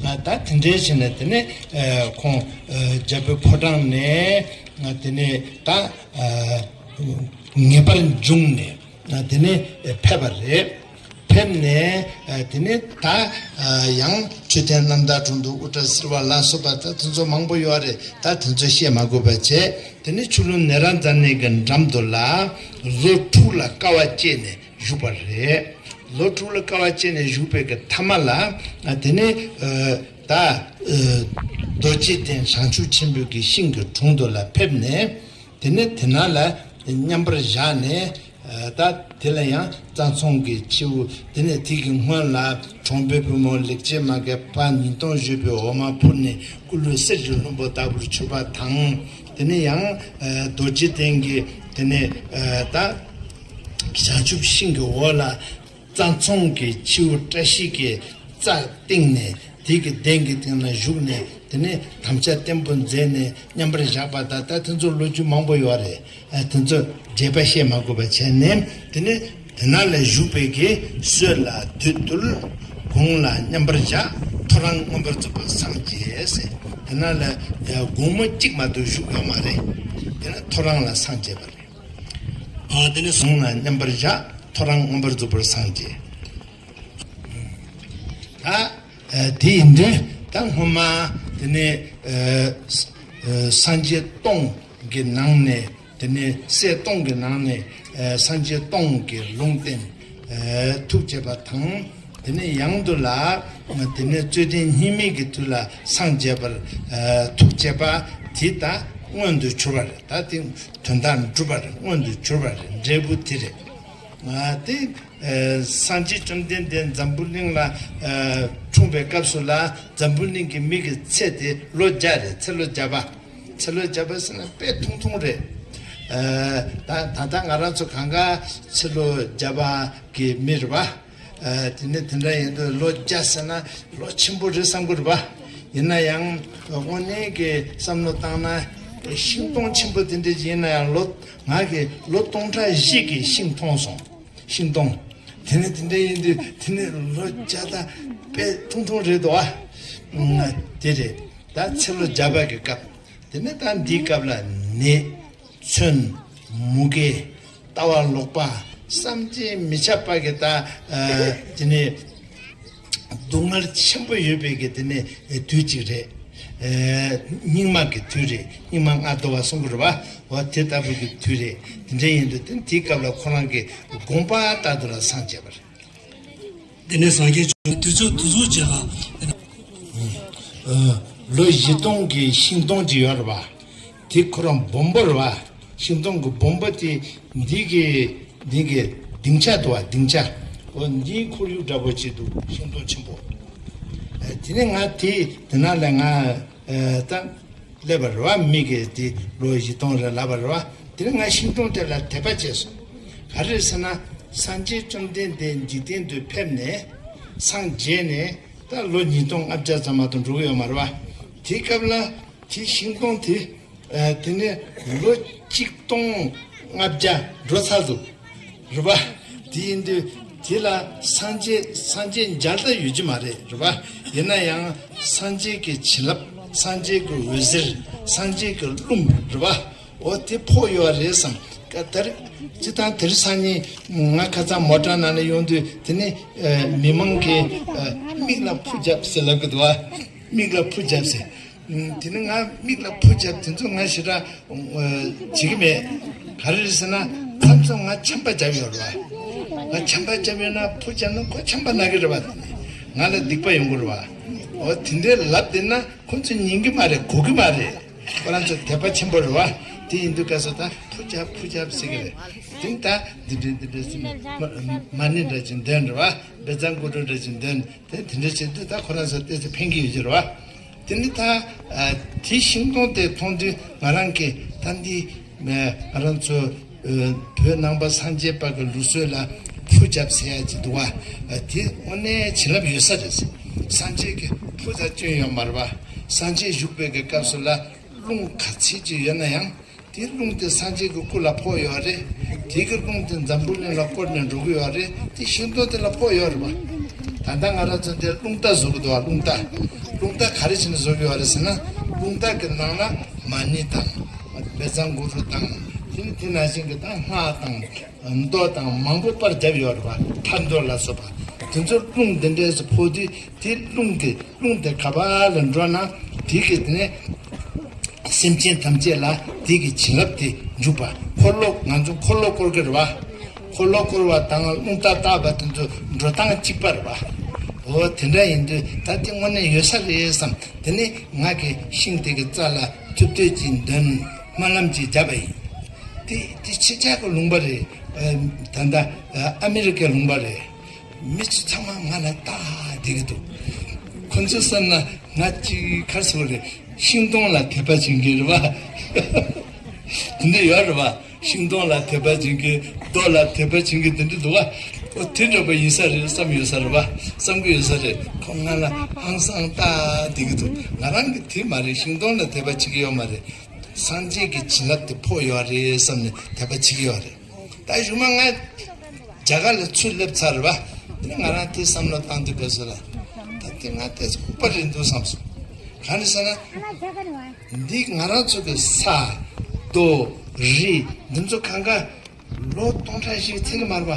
ང་ད་དེ་འདྲའི་བྱས་ནས་དེ་ནས་ཨ་ཁོང་ཨ་རྒྱལ་པོའི་ཕོ་བྲང་ནས་ང་དེ་ནས་ད་ཨ་ངེས་པར་འབྱུང་ནས་ང་དེ་ནས་ཨ་ཕེབས་པ་རེད། ཕེབས་ནས་ཨ་དེ་ནས་ད་ཨ་ཡང་མཆོད་རྟེན་རྣམ་དག་དྲུང་དུ་དབུ་སྐྲ་བསིལ་བ་ལ་སོགས་པ་ད་དེ་ཚོ་མང་པོ་ཡོད་རེད། ད་དེ་ཚོ་བཤད་མ་དགོས་པ་བྱས། དེ་ནས་ཆུ་ཀླུང་ནེ་རཉྫ་ནའི་གི་འགྲམ་དུ་ལ་ལོ་དྲུག་ལ་དཀའ་བ་སྤྱད་ནས་བཞུགས་པ་རེད། ལོ་དྲུག་ལ་དཀའ་བ་སྤྱད་ནས་བཞུགས་པའི་གི་མཐའ་མ་ལ་ཨ་དེ་ནས་ཨ་ད་ཨ་རྡོ་རྗེ་གདན་བྱང་ཆུབ་ཆེན་པོའི་གི་ཤིང་གི་དྲུང་དུ་ལ་ཕེབས་ནས། དེ་ནས་དེ་ན་ལ་མཉམ་པར་བཞག་ནས་ཨ་ད་དེ་ལ་ཡང་རྩྭ་ཚང་གི་ཁྱེའུ། དེ་ནས་དེ་གི་སྔོན་ལ་གྲོང་པའི་བུ་མོ་ལེགས་བྱས་མ་གི་ཕ་ཉིས་སྟོང་བཞོས་པའི་འོ་མ་ཕུལ་ནས་སྐུ་ལུས་གསེར་གྱི་ལྷུན་པོ་ལྟ་བུར་གྱུར་པ་དང་། དེ་ནས་ཡང་ཨ་རྡོ་རྗེ་གདན་གྱི་དེ་ནས་ཨ་ད་བྱང་ཆུབ་ཤིང་གི་འོག་ལ་རྩྭ་ཚང་གི་ཁྱེའུ་བཀྲ་ཤིས་ཀྱི་རྩྭ་བཏིང་ནས་དེ་གི་གདན་གྱི་སྟེང་ན་བཞུགས་ནས་དེ་ནས་དམ་བཅའ་བརྟན་པོ་མཛད་ནས་མཉམ་པར་བཞག་པ་དང་། ད་དེ་ཚོ་ལོ་རྒྱུས་མང་པོ་ཡོད་རེད། ཨ་དེ་ཚོ་རྒྱས་པ་བཤད་མ་དགོས་པ་བྱས་ནས་དེ་ནས་དེ་ན་ལ་བཞུགས་པའི་གི་སྲོད་ལ་བདུད་འདུལ། གུང་ལ་མཉམ་པར་བཞག་ཐོ་རངས་མངོན་པར་རྫོགས་པར་སངས་རྒྱས་ཟེར། དེ་ན་ལ་དགོང་མོ་གཅིག་མ་གཏོགས་བཞུགས་ཡོད་མ་རེད། དེ་ན་ཐོ་རངས་ལ་སངས་རྒྱས་པ་རེད། ཨ་དེ་ནས་གུང་ལ་མཉམ་པར་བཞག་ཐོ་རངས་མངོན་པར་རྫོགས་པར་སངས་རྒྱས། ད་ཨ་དེ་ཡིན་དུས་ད་སྔོན་མ་དེ་ནས་ཨ་ཨ་སངས་རྒྱས་སྟོང་གི་ནང་ནས། དེ་ནས་སྲས་སྟོང་གི་ནང་ནས་ཨ་སངས་རྒྱས་སྟོང་གི་ལུང་བསྟན་ཨ་ཐུགས་བསྐྱེད་པ་དང་། དེ་ནས་ཡང་དུ་ལ་དེ་ནས་རྩོད་ལྡན་སྙིགས་མའི་གི་དུས་ལ་སངས་རྒྱས་པར་ཨ་ཐུགས་བསྐྱེད་པ་དེ་ད་མངོན་དུ་གྱུར་པ་རེད། ད་དེ་དོན་དག་འགྲུབ་པ་རེད། མངོན་དུ་གྱུར་པ་རེད། འབྲས་བུ་དེ་རེད། ཨ་དེ་ཨ་སངས་རྒྱས་བཅོམ་ལྡན་འདས་འཛམ་བུ་གླིང་ལ་ཨ་འཁྲུངས་པའི་སྐབས་སུ་ལ་འཛམ་བུ་གླིང་གི་མི་གི་ཚེ་དེ་ལོ་བརྒྱ་རེད། ཚེ་ལོ་བརྒྱ་པ། ཚེ་ལོ་བརྒྱ་པ་ཟེར་ན་དཔེ་ཐུང་ཐུང་རེད། ཨ་ད་ད་ལྟ་ང་རང་ཚོ་གང་ག་ཚེ་ལོ་བརྒྱ་པ་གི་མི་རེད་པ། ཨ་དེ་ནས་དེ་འདྲ་ཡིན་དུས་ལོ་བརྒྱ་ཟེར་ན་ལོ་ཆེན་པོ་རེད་བསམ་གི་རེད་པ། ཡིན་ན་ཡང་དངོས་གནས་ཀྱི་བསམ་བློ་བཏང་ན་ཤིང་སྡོང་ཆེན་པོ་དེ་འདྲ་ཡིན་ན་ཡང་ལོ་ང་གི་ལོ་སྟོང་ཕྲག་བཞི་གི་ཤིང་མཐོང་སོང་། ཤིང་སྡོང་ དེ་ནས་དེ་འདྲ་ཡིན་དུས་དེ་ནས་ལོ་བརྒྱ་དང་དཔེ་ཐུང་ཐུང་རེད་དོ། ཨ་དེ་རེད། ད་ཚེ་ལོ་བརྒྱ་པ་གི་སྐབས། དེ་ནས་ད་འདིའི་སྐབས་ལ་ནད། མཚོན། མུ་གེ། ལྟ་བ་ལོག་པ། བསམ་གྱིས་མི་ཁྱབ་པ་གི་ད་ཨ་དེ་ནས་སྡུག་བསྔལ་ཆེན་པོ་ཡོད་པའི་གི་དེ་ནས་དུས་གཅིག་རེད། ཨ་སྙིགས་མ་གི་དུས་རེད། སྙིགས་མ་ལྔ་བདོ་བ་གསུང་གི་རེད་བ། འོ་དེ་ལྟ་བུ་གི་དུས་རེད། དེ་འདྲ་ཡིན་དུས་དེ་དེའི་སྐབས་ལ་ཁོ་རང་གི་དགོངས་པ་ལྟར་དུ་ལ་སངས་རྒྱས་པ་རེད། དེ་ནས་སངས་རྒྱས་བྱུང་དུས་ཚོད་དུས་ཚོད་ཅིག་ལ། ཨ་ལོ་བཞི་སྟོང་གི་ཤིང་སྡོང་ཅིག་ཡོད་རེད་བ། དེ་ཁོ་རང་སྦོམ་པོ་རེད་བ། ཤིང་སྡོང་གི་སྦོམ་པོ་དེ་འདི་གི་འདི་གི་ལྡིང་ཆ་འདུག་བ། ལྡིང་ཆ། འོ་འདིའི་ཁོར་ཡུག་འདྲ་པོ་ཅིག་འདུག་ཤིང་སྡོང་ཆེན་པོ། ཨ་དེ་ནས་ང་དེ་དེ་ན་ལས་ང་ཨ་ད་སླེབས་པ་རེད་བ། མི་གི་དེ་ལོ་བཞི་སྟོང་རེ་ལབ་པ་རེད་བ། དེ་ནས་ང་ཤིང་སྡོང་དེ་ལ་དད་པ་བྱས་སོང་། ག་རེ་ཟེར་ན་སངས་རྒྱས་བཅོམ་ལྡན་འདས་འཇིག་རྟེན་དུ་ཕེབས་ནས་སངས་རྒྱས་ནས་ད་ལོ་ཉིས་སྟོང་ལྔ་བརྒྱ་ཙམ་མ་གཏོགས་འགྲོ་གི་ཡོད་མ་རེད་བ། དེའི་སྐབས་ལ་དེ་ཤིང་སྡོང་དེ་ཨ་དེ་ནས་ལོ་གཅིག་སྟོང་ལྔ་བརྒྱ་འགྲོ་ཚར་འདུག་རེད་བ། དེ་ཡིན་དུས་དེ་ལ་སངས་རྒྱས་སངས་རྒྱས་མཇལ་ད་ཡོད་ཀྱི་མ་རེད། རེད་བ། ཡིན་ན་ཡང་སངས་རྒྱས་ཀྱི་བྱིན་རླབས། སངས་རྒྱས་ཀྱི་འོད་ཟེར། སངས་རྒྱས་ཀྱི་རླུང་། རེད་བ། འོ་དེ་ཕོག་ཡོད་རེད་བསམ། ཀ་དེར་ཅི་དང་དེར་སང་ཉིན་ང་ཁ་སང་མོ་ཊ་ནང་ལ་ཡོང་དུས་དེ་ནི་ཨ་མི་མང་གིས་ཨ་མིག་ལ་ཕུ་བརྒྱབ་ཟེར་ལབ་གི་འདུག་བ། མིག་ལ་ཕུ་བརྒྱབ་ཟེར། ཨུམ། དེ་ནི་ང་མིག་ལ་ཕུ་བརྒྱབ་དེ་ཚོ་ང་ཞེ་དྲག་ཨ་བྱེད་ཀྱི་མེད། ག་རེ་རེད་ཟེར་ན་མཚམས་མཚམས་ང་ཆམ་པ་བརྒྱབ་ཡོད་རེད་བ། ང་ཆམ་པ་བརྒྱབ་ཡོད་ན་ཕུ་བརྒྱབ་ན་ཁོ་ཆམ་པ་ན་གི་རེད་བ། ང་ལ་སྡིག་པ་ཡོང་གི་རེད་བ། འོ་དེ་འདྲའི་ལབ་བསྡད་ན་ཁོ་ཚོས་ཉན་གི་མ་རེད། གོ་གི་མ་རེད། ཁོ་རང་ཚོ་དད་པ་ཆེན་པོ་རེད་བ། དེ་ཡིན་དུས་སྐབས་སུ་ད་ཕུ་བརྒྱབ་ཕུ་བརྒྱབ་ཟེར་གི་རེད། དེ་ནི་ད་འདི་འདྲའི་འདི་འདྲའི་ཟེར་ནས་མ་མ་ཎི་འདྲ་ཅིག་འདོན་རེད་བ། དཔེ་བཟང་མགོ་སྒྲོ་འདྲ་ཅིག་འདོན། དེ་དེ་འདྲ་བྱེད་དུས་ད་ཁོ་རང་ཚོ་ཏོག་ཙམ་ཕན་གྱི་ཡོད་ཀྱི་རེད་བ། དེ་ནི་ད་ཨ་དེ་ཤིང་སྡོང་དེ་མཐོང་དུས་ང་རང་གིས་ད་འདི་ང་རང་ཚོ་ཨ་བོད་ནང་པ་སངས་རྒྱས་པ་གི་ལུགས་སྲོལ་ལ་ཕུ་བརྒྱབ་ཟེར་ཡ་ཅིག་འདུག་བ། ཨ་དེ་དངོས་གནས་བྱིན་རླབས་ཡོད་ས་རེད། སངས་རྒྱས་ཀྱི་ཕུ་ཟེར་སྐྱོན་ཡོད་མ་རེད་བ། སངས་རྒྱས་བཞུགས་པའི་གི་སྐབས་སུ་ལ་རླུང་ག་ཚད་ཅིག་ཡོད་ན་ཡང་། དེའི་རླུང་དེ་སངས་རྒྱས་ཀྱི་སྐུ་ལ་ཕོག་ཡོད་རེད། དེ་གི་རླུང་དེ་འཛམ་བུ་གླིང་ལ་བསྐོར་ནས་འགྲོ་གི་ཡོད་རེད། དེ་ཤིང་སྡོང་དེ་ལ་ཕོག་ཡོད་རེད་པ། ད་ལྟ་ང་རང་ཚོ་འདིར་རླུང་རྟ་བཟོ་གི་འདུག་བ། རླུང་རྟ། རླུང་རྟ་ག་རེ་བྱས་ནས་བཟོ་གི་ཡོད་རེད་ཟེར་ན། རླུང་རྟ་གི་ནང་ལ་མ་ཎི་དང་། དཔེ་བཟང་མགོ་སྒྲོ་དང་། དེ་ནི་དེ་ནང་བཞིན་གྱི་ད་སྔགས་དང་། མདོ་དང་མང་པོ་པར་བརྒྱབ་ཡོད་རེད་པ། ཕར་མདོ་ལ་སོགས་པ། དེ་ཚོ་རླུང་འདི་འདྲས་སུ་ཕོག་དུས་དེ་རླུང་དེ། རླུང་དེ་ག་པར་ལ་འགྲོ་ན་དེ་གི་དེ་ནས་སེམས་ཅན་ཐམས་ཅད་ལ་དེ་གི་བྱིན་རླབས་དེ་འཇུག་པ། འཁོར་ལོ། ང་ཚོ་འཁོར་ལོ་བསྐོར་གི་རེད་བ། འཁོར་ལོ་བསྐོར་བ་དང་རླུང་རྟ་བཏགས་པ་དེ་ཚོ་འགྲོ་སྟངས་གཅིག་པ་རེད་བ། འོ་དེ་འདྲ་ཡིན་དུས་ད་དེ་དངོས་གནས་ཡོད་ས་རེད་བསམ། དེ་ནས་ང་གི་ཤིང་དེ་གི་རྩ་ལ་ཐུབ་བསྟོད་ཅིག་འདོན། སྨོན་ལམ་ཅིག་བརྒྱབ་པ་ཡིན། དེ་དེ་ཕྱི་རྒྱལ་གི་ལུང་པ་རེད། ཨ་ད་ལྟ་ཨ་ཨ་མི་རི་ཀའི་ལུང་པ་རེད། མི་ཚོ་ཚང་མ་ང་ལ་ལྟ་བསྡད་ཀྱི་འདུག་ཁོ་ཚོའི་བསམ་ན་ང་ཅིག་ག་རེ་ཟེར་དགོས་རེད། ཤིང་སྡོང་ལ་དད་པ་བྱེད་མཁན་རེད་བ། དེ་འདྲ་ཡོད་རེད་བ། ཤིང་སྡོང་ལ་དད་པ་བྱེད་མཁན། རྡོ་ལ་དད་པ་བྱེད་མཁན་དེ་འདྲ་འདུག་བ། འོ་དེ་འདྲ་པ་ཡིན་ས་རེད་བསམ་ཡོད་ས་རེད་བ། བསམ་གྱི་ཡོད་ས་རེད། ཁོ་ང་ལ་ཧང་སང་ལྟ་བསྡད་ཀྱི་འདུག་ང་རང་གི་དེ་མ་རེད། ཤིང་སྡོང་ལ་དད་པ་བྱེད་ཀྱི་ཡོད་མ་རེད། སངས་རྒྱས་ཀྱི་བྱིན་རླབས་དེ་ཕོག་ཡོད་རེད་བསམ་ནས་དད་པ་བྱེད་ཀྱི་ཡོད་རེད། ད་གཞུག་མ་ང་རྒྱ་གར་ལ་ཚུར་སླེབས་ཚར་བ། དེ་ནས་ང་རང་དེ་བསམ་བློ་བཏང་དུས་སྐབས་སུ་ལ། ད་དེ་ང་ཏོག་ཙམ་ལྐུགས་པ་རེད་འདུག་བསམ་སོང་། གང་རེད་ཟེར་ན། འདི་ང་རང་ཚོ་གི་ས། རྡོ། རི། འདི་ཚོ་གང་ག་ལོ་སྟོང་ཕྲག་ཞིག་ཚད་ཀྱི་མ་རེད་པ།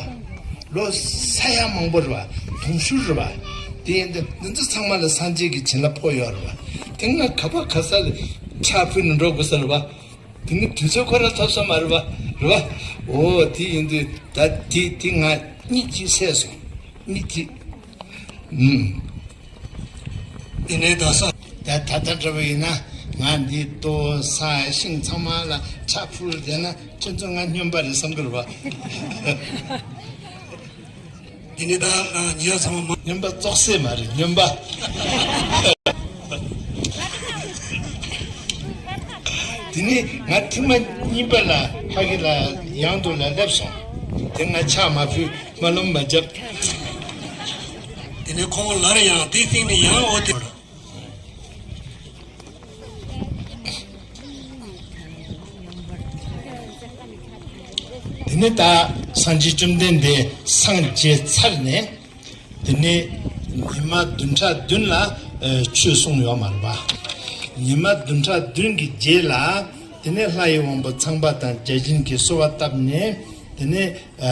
ལོ་ས་ཡ་མང་པོ་རེད་པ། དུང་ཕྱུར་རེད་པ། དེ་ཡིན་དུས་འདི་ཚོ་ཚང་མ་ལ་སངས་རྒྱས་ཀྱི་བྱིན་རླབས་ཕོག་ཡོད་རེད་པ། དེ་ང་ག་པ་ག་ས་ལ་ཕྱག་ཕུལ་ནས་འགྲོ་དགོས་ས་རེད་པ། དེ་ནི་དུས་ཚོད་ཁོ་ན་ཐོབ་ས་མ་རེད་པ། རེད་པ། འོ་དེ་ཡིན་དུས་ད་དེ་དེ་ང་གཉིད་ཅིག་སད་སོང་། གཉིད་ཅིག་ཨུམ། དེ་ནས་ད་ས། ད་ད་ལྟ་འདྲ་པོ་ཡིན་ན་ང་འདི་རྡོ་ས་ཤིང་ཚང་མ་ལ་ཕྱག་ཕུལ་བསྡད་ན་ཁྱེད་ཚོ་ང་སྨྱོན་པ་རེད་བསམ་གི་རེད་པ། དེ་ནས་ད་ཉེ་ཡ་ཚང་མ་སྨྱོན་པ་ཙོག་སེ་མ་རེད། སྨྱོན་པ། དེ་ནས་ང་ཐེངས་མ་གཉིས་པ་ལ་ཕ་གི་ལ་ཡང་དུ་ལ་སླེབས་སོང་། དེ་ང་ཕྱག་མ་ཕུལ། སྨོན་ལམ་མ་བརྒྱབ། དེ་ནས་ཁོང་སླར་ཡང་དེའི་སྟེང་ནས་ཡང་འོ་དེ། དེ་ནས་ད་ སངས་རྒྱས་བཅོམ་ལྡན་འདས་སངས་རྒྱས་ཚར་ནས། དེ་ནས་ཉི་མ་བདུན་ཕྲག་བདུན་ལ་ཨ་ཆོས་གསུངས་ཡོད་མ་རེད་པ། ཉི་མ་བདུན་ཕྲག་བདུན་གྱི་རྗེས་ལ། དེ་ནས་ལྷ་ཡི་དབང་པོ་ཚངས་པ་དང་བརྒྱ་བྱིན་གྱིས་གསོལ་བ་བཏབ་ནས། དེ་ནས་ཨ་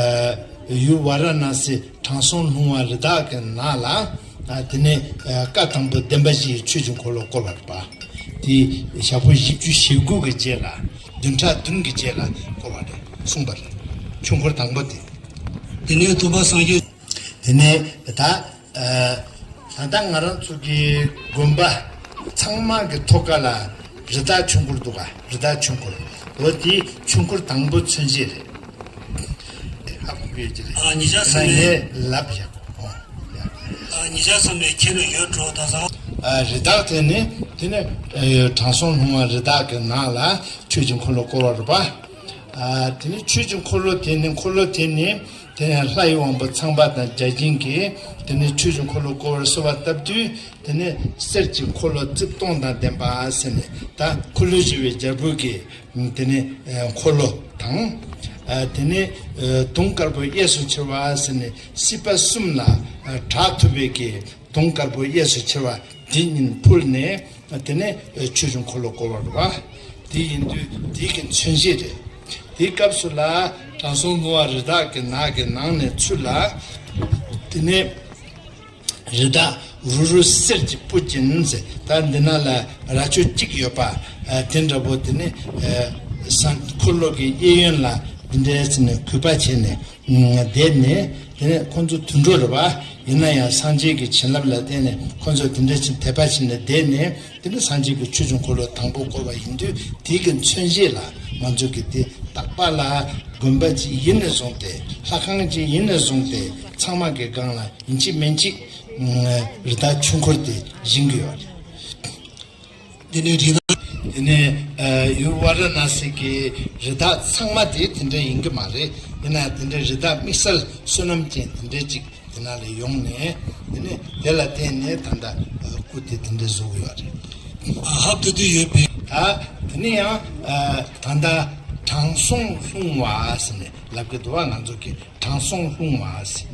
ཡུལ་ཝཱ་ར་ཎཱ་སི་དྲང་སྲོང་ལྷུང་བ་རི་དྭགས་ཀྱི་ནགས་ལ། ཨ་དེ་ནས་ཨ་བཀའ་དང་པོ་བདེན་པ་བཞིའི་ཆོས་ཀྱི་འཁོར་ལོ་བསྐོར་བ་རེད་པ། དེ་ཞག་པོ་བཞི་བཅུ་ཞེ་དགུ་གི་རྗེས་ལ། བདུན་ཕྲག་བདུན་གྱི་རྗེས་ལ་བསྐོར་བ་རེད། གསུངས་པ་རེད། ཆོས་འཁོར་དང་པོ་དེ། དེ་ནས་ཐུབ་པ་སངས་རྒྱས། དེ་ནས་ད་ཨ་ད་ལྟ་ང་རང་ཚོ་གི་དགོན་པ་ཚང་མ་གི་ཐོག་ཁ་ལ་རི་དྭགས་ཆོས་འཁོར་འདུག་ག་རི་དྭགས་ཆོས་འཁོར། འོ་དེ་ཆོས་འཁོར་དང་པོ་མཚོན་བྱེད་རེད། ཧ་གོ་གི་ཡོད་ཀྱི་རེད། ཨ་ཉིན་ཞག་གསུམ་ནས་ངས་ལབ་བཞག་ཨོ་ཡ། ཨ་ཉིན་ཞག་གསུམ་ནས་ཁྱེད་ལ་ཡོད་འགྲོ་ད་ས། ཨ་རི་དྭགས་དེ་ནི་དེ་ནི་ཨ་དྲང་སྲོང་ལྷུང་བ་རི་དྭགས་ཀྱི་ནགས་ལ་ཆོས་ཀྱི་འཁོར་ལོ་བསྐོར་བ་རེད་པ། ཨ་དེ་ནི་ཆོས་ཀྱི་འཁོར་ལོ་དེ་ནི་འཁོར་ལོ་དེ་ནི། དེ་ནས་ལྷ་ཡི་དབང་པོ་ཚངས་པ་དང་བརྒྱ་བྱིན་གྱིས་དེ་ནས་ཆོས་ཀྱི་འཁོར་ལོ་བསྐོར་བར་གསོལ་བ་བཏབ་དུས། དེ་ནས་གསེར་གྱི་འཁོར་ལོ་རྩིབས་སྟོང་དང་ལྡན་པ་ཟེར་ནས། ད་འཁོར་ལོས་སྒྱུར་བའི་རྒྱལ་པོ་གི་དེ་ནས་འཁོར་ལོ་དང་། དེ་ནས་དུང་དཀར་པོ་གཡས་སུ་འཁྱིལ་བ་ཟེར་ནས་སྲིད་པ་གསུམ་ལ་བྲག་ཐུབ་པའི་གི་དུང་དཀར་པོ་གཡས་སུ་འཁྱིལ་བ་དེ་ཉིད་ཕུལ་ནས། དེ་ནས་ཆོས་ཀྱི་འཁོར་ལོ་བསྐོར་བ་རེད་པ། དེ་ཡིན་དུས་དེ་གི་མཚོན་བྱེད་རེད། དེའི་སྐབས་སུ་ལ་དྲང་སྲོང་ལྷུང་བ་རི་དྭགས་ཀྱི་ནགས་ཀྱི་ནང་ནས་ཚུར་ལ། དེ་ནས་རི་དྭགས་རུ་རུ་གསེར་གྱི་སྤུ་ཅན་ཟེར། ད་འདི་ན་ལ་རྭ་ཅོ་གཅིག་ཡོད་པ། དེ་འདྲ་པོ་དེ་ནས་ས་འཁོར་ལོ་གི་གཡས་གཡོན་ལ་འདི་འདྲའི་ཚེ་ནས་གུས་པ་བྱས་ནས་བསྡད་ནས། དེ་ནས་ཁོང་ཚོ་དུད་འགྲོ་རེད་པ། ཡིན་ན་ཡང་སངས་རྒྱས་ཀྱི་བྱིན་རླབས་ལ་བརྟེན་ནས་ཁོང་ཚོ་དེ་འདྲ་ཅིག་དད་པ་བྱས་ནས་བསྡད་ནས། དེ་ནི་སངས་རྒྱས་ཀྱི་ཆོས་ཀྱི་འཁོར་ལོ་དང་པོ་བསྐོར་བ་ཡིན་དུས། དེ་གི་མཚོན་བྱེད་ལ་ང་ཚོ་གི་དེ་རྟག་པ་ལ་དགོན་པ་ཅིག་ཡིན་ནས་བཟུང་སྟེ། ལྷ་ཁང་ཅིག་ཡིན་ནས་བཟུང་སྟེ། ཚང་མ་གི་སྒང་ལ་ཡིན་གཅིག་མིན་གཅིག་རི་དྭགས་ཆོས་འཁོར་དེ་བཞེངས་ཀྱི་ཡོད་རེད། དེ་ནས་རི་དྭགས། དེ་ནས་ཡུལ་ཝཱ་ར་ཎཱ་སི་གི་རི་དྭགས་ཚང་མ་དེ་དེ་འདྲ་ཡིན་གྱི་མ་རེད། ཡིན་ན་དེ་འདྲ་རི་དྭགས་དམིགས་བསལ་བསོད་ནམས་ཅན་དེ་འདྲ་ཅིག་དེ་ན་ལ་ཡོང་ནས། དེ་ནས་དེ་ལ་བརྟེན་ནས་ད་ལྟ་སྐུ་དེ་དེ་འདྲ་བཟོ་གི་ཡོད་རེད། ཧབ་ཏུ་དུ་ཡོད་པས། ད་དེ་ནས་ཡང་ད་ལྟ་དྲང་སྲོང་ལྷུང་བ་ཟེར་ནས་ལབ་ཀྱི་འདུག་བ། ང་ཚོ་གི་དྲང་སྲོང་ལྷུང་བ་ཟེར།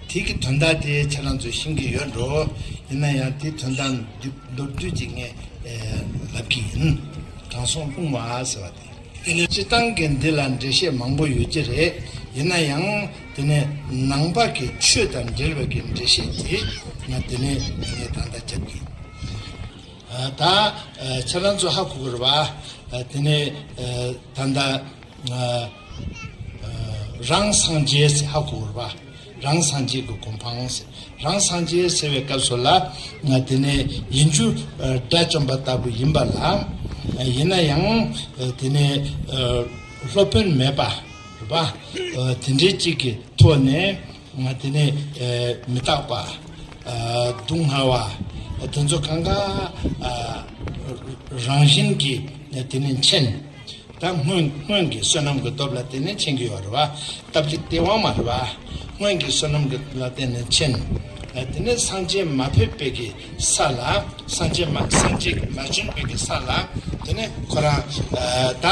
དེ་གི་དོན་དག་དེ་ཁྱེད་རང་ཚོ་ཤེས་ཀྱི་ཡོད་འགྲོ། ཡིན་ན་ཡང་དེ་དོན་དག་མདོར་བསྡུས་ཅིག་ངས་ལབ་ཀྱི་ཡིན། དྲང་སྲོང་ལྷུང་བ་ཟེར་བ་དེ། དེ་ནས་སྤྱིར་བཏང་གི་འདི་ལ་འགྲེལ་བཤད་མང་པོ་ཡོད་ཀྱི་རེད། ཡིན་ན་ཡང་དེ་ནས་ནང་པ་གི་ཆོས་དང་འབྲེལ་བའི་གི་འགྲེལ་བཤད་དེ་ང་དེ་ནས་ངས་ད་ལྟ་རྒྱབ་ཀྱི་ཡིན། ད་ཁྱེད་རང་ཚོ་ཧ་གོ་གི་རེད་པ། དེ་ནས་ད་ལྟ་རང་སངས་རྒྱས་ཟེར་ཧ་གོ་གི་རེད་པ། རང་སངས་རྒྱས་ཀྱི་གོ་འཕང་ཟེར། རང་སངས་རྒྱས་ཟེར་བའི་སྐབས་སུ་ལ། དེ་ནས་ཡིན་རྒྱུ་དགྲ་བཅོམ་པ་ལྟ་བུ་ཡིན་པ་ལ། ཡིན་ན་ཡང་དེ་ནས་སློབ་དཔོན་མེད་པ་རེད་པ། དེ་འདྲའི་གཅིག་གི་ཐོག་ནས་དེ་ནས་མི་རྟག་པ། སྡུག་བསྔལ་བ། དེ་ཚོ་གང་ག་རང་བཞིན་གྱིས་དེ་ནས་མཁྱེན། ད་སྔོན་སྔོན་གྱི་བསོད་ནམས་ཀྱི་སྟོབས་ལ་བརྟེན་ནས་མཁྱེན་གྱི་ཡོད་རེད་པ། སྟབས་ཀྱིས་སྟེས་དབང་མ་རེད་པ། སྔོན་གྱི་བསོད་ནམས་ཀྱི་ལ་བརྟེན་ནས་མཁྱེན། དེ་ནས་སངས་རྒྱས་མ་ཕེབས་པའི་གི་ས་ལ། སངས་རྒྱས་མ་སངས་རྒྱས་མ་བྱོན་པའི་གི་ས་ལ། དེ་ནས་ཁོ་རང་ད་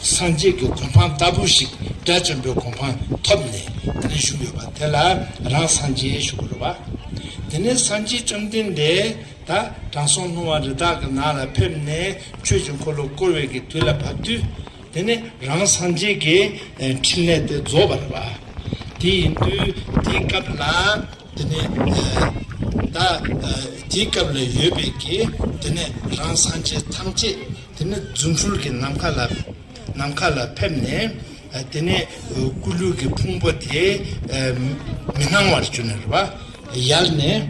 སངས་རྒྱས་ཀྱི་གོ་འཕང་ལྟ་བུ་ཞིག་དགྲ་བཅོམ་པའི་གོ་འཕང་ཐོབ་ནས་དེ་ནས་བཞུགས་ཡོད་པ་དེ་ལ་རང་སངས་རྒྱས་ཞུ་གི་རེད་པ། དེ་ནས་སངས་རྒྱས་བཅོམ་ལྡན་འདས། ད་དྲང་སྲོང་ལྷུང་བ་རི་དྭགས་ཀྱི་ནགས་ལ་ཕེབས་ནས་ཆོས་ཀྱི་འཁོར་ལོ་བསྐོར་བའི་གི་དུས་ལ་བབ་དུས། དེ་ནས་རང་སངས་རྒྱས་ཀྱི་ཨ་འཕྲིན་ལས་དེ་རྫོགས་པ་རེད་པ། དེ་ཡིན་དུས་དེའི་སྐབས་ལ་དེ་ནས་ཨ་ད་ཨ་དེའི་སྐབས་ལ་ཡོད་པའི་གི་དེ་ནས་རང་སངས་རྒྱས་ཐམས་ཅད་དེ་ནས་རྫུ་འཕྲུལ་གྱི་ནམ་མཁའ་ལ་ནམ་མཁའ་ལ་ཕེབས་ནས། ཨ་དེ་ནས་སྐུ་ལུས་ཀྱི་ཕུང་པོ་དེ་ཨ་མི་སྣང་བར་གྱུར་ནས་རེད་པ། ཡལ་ནས་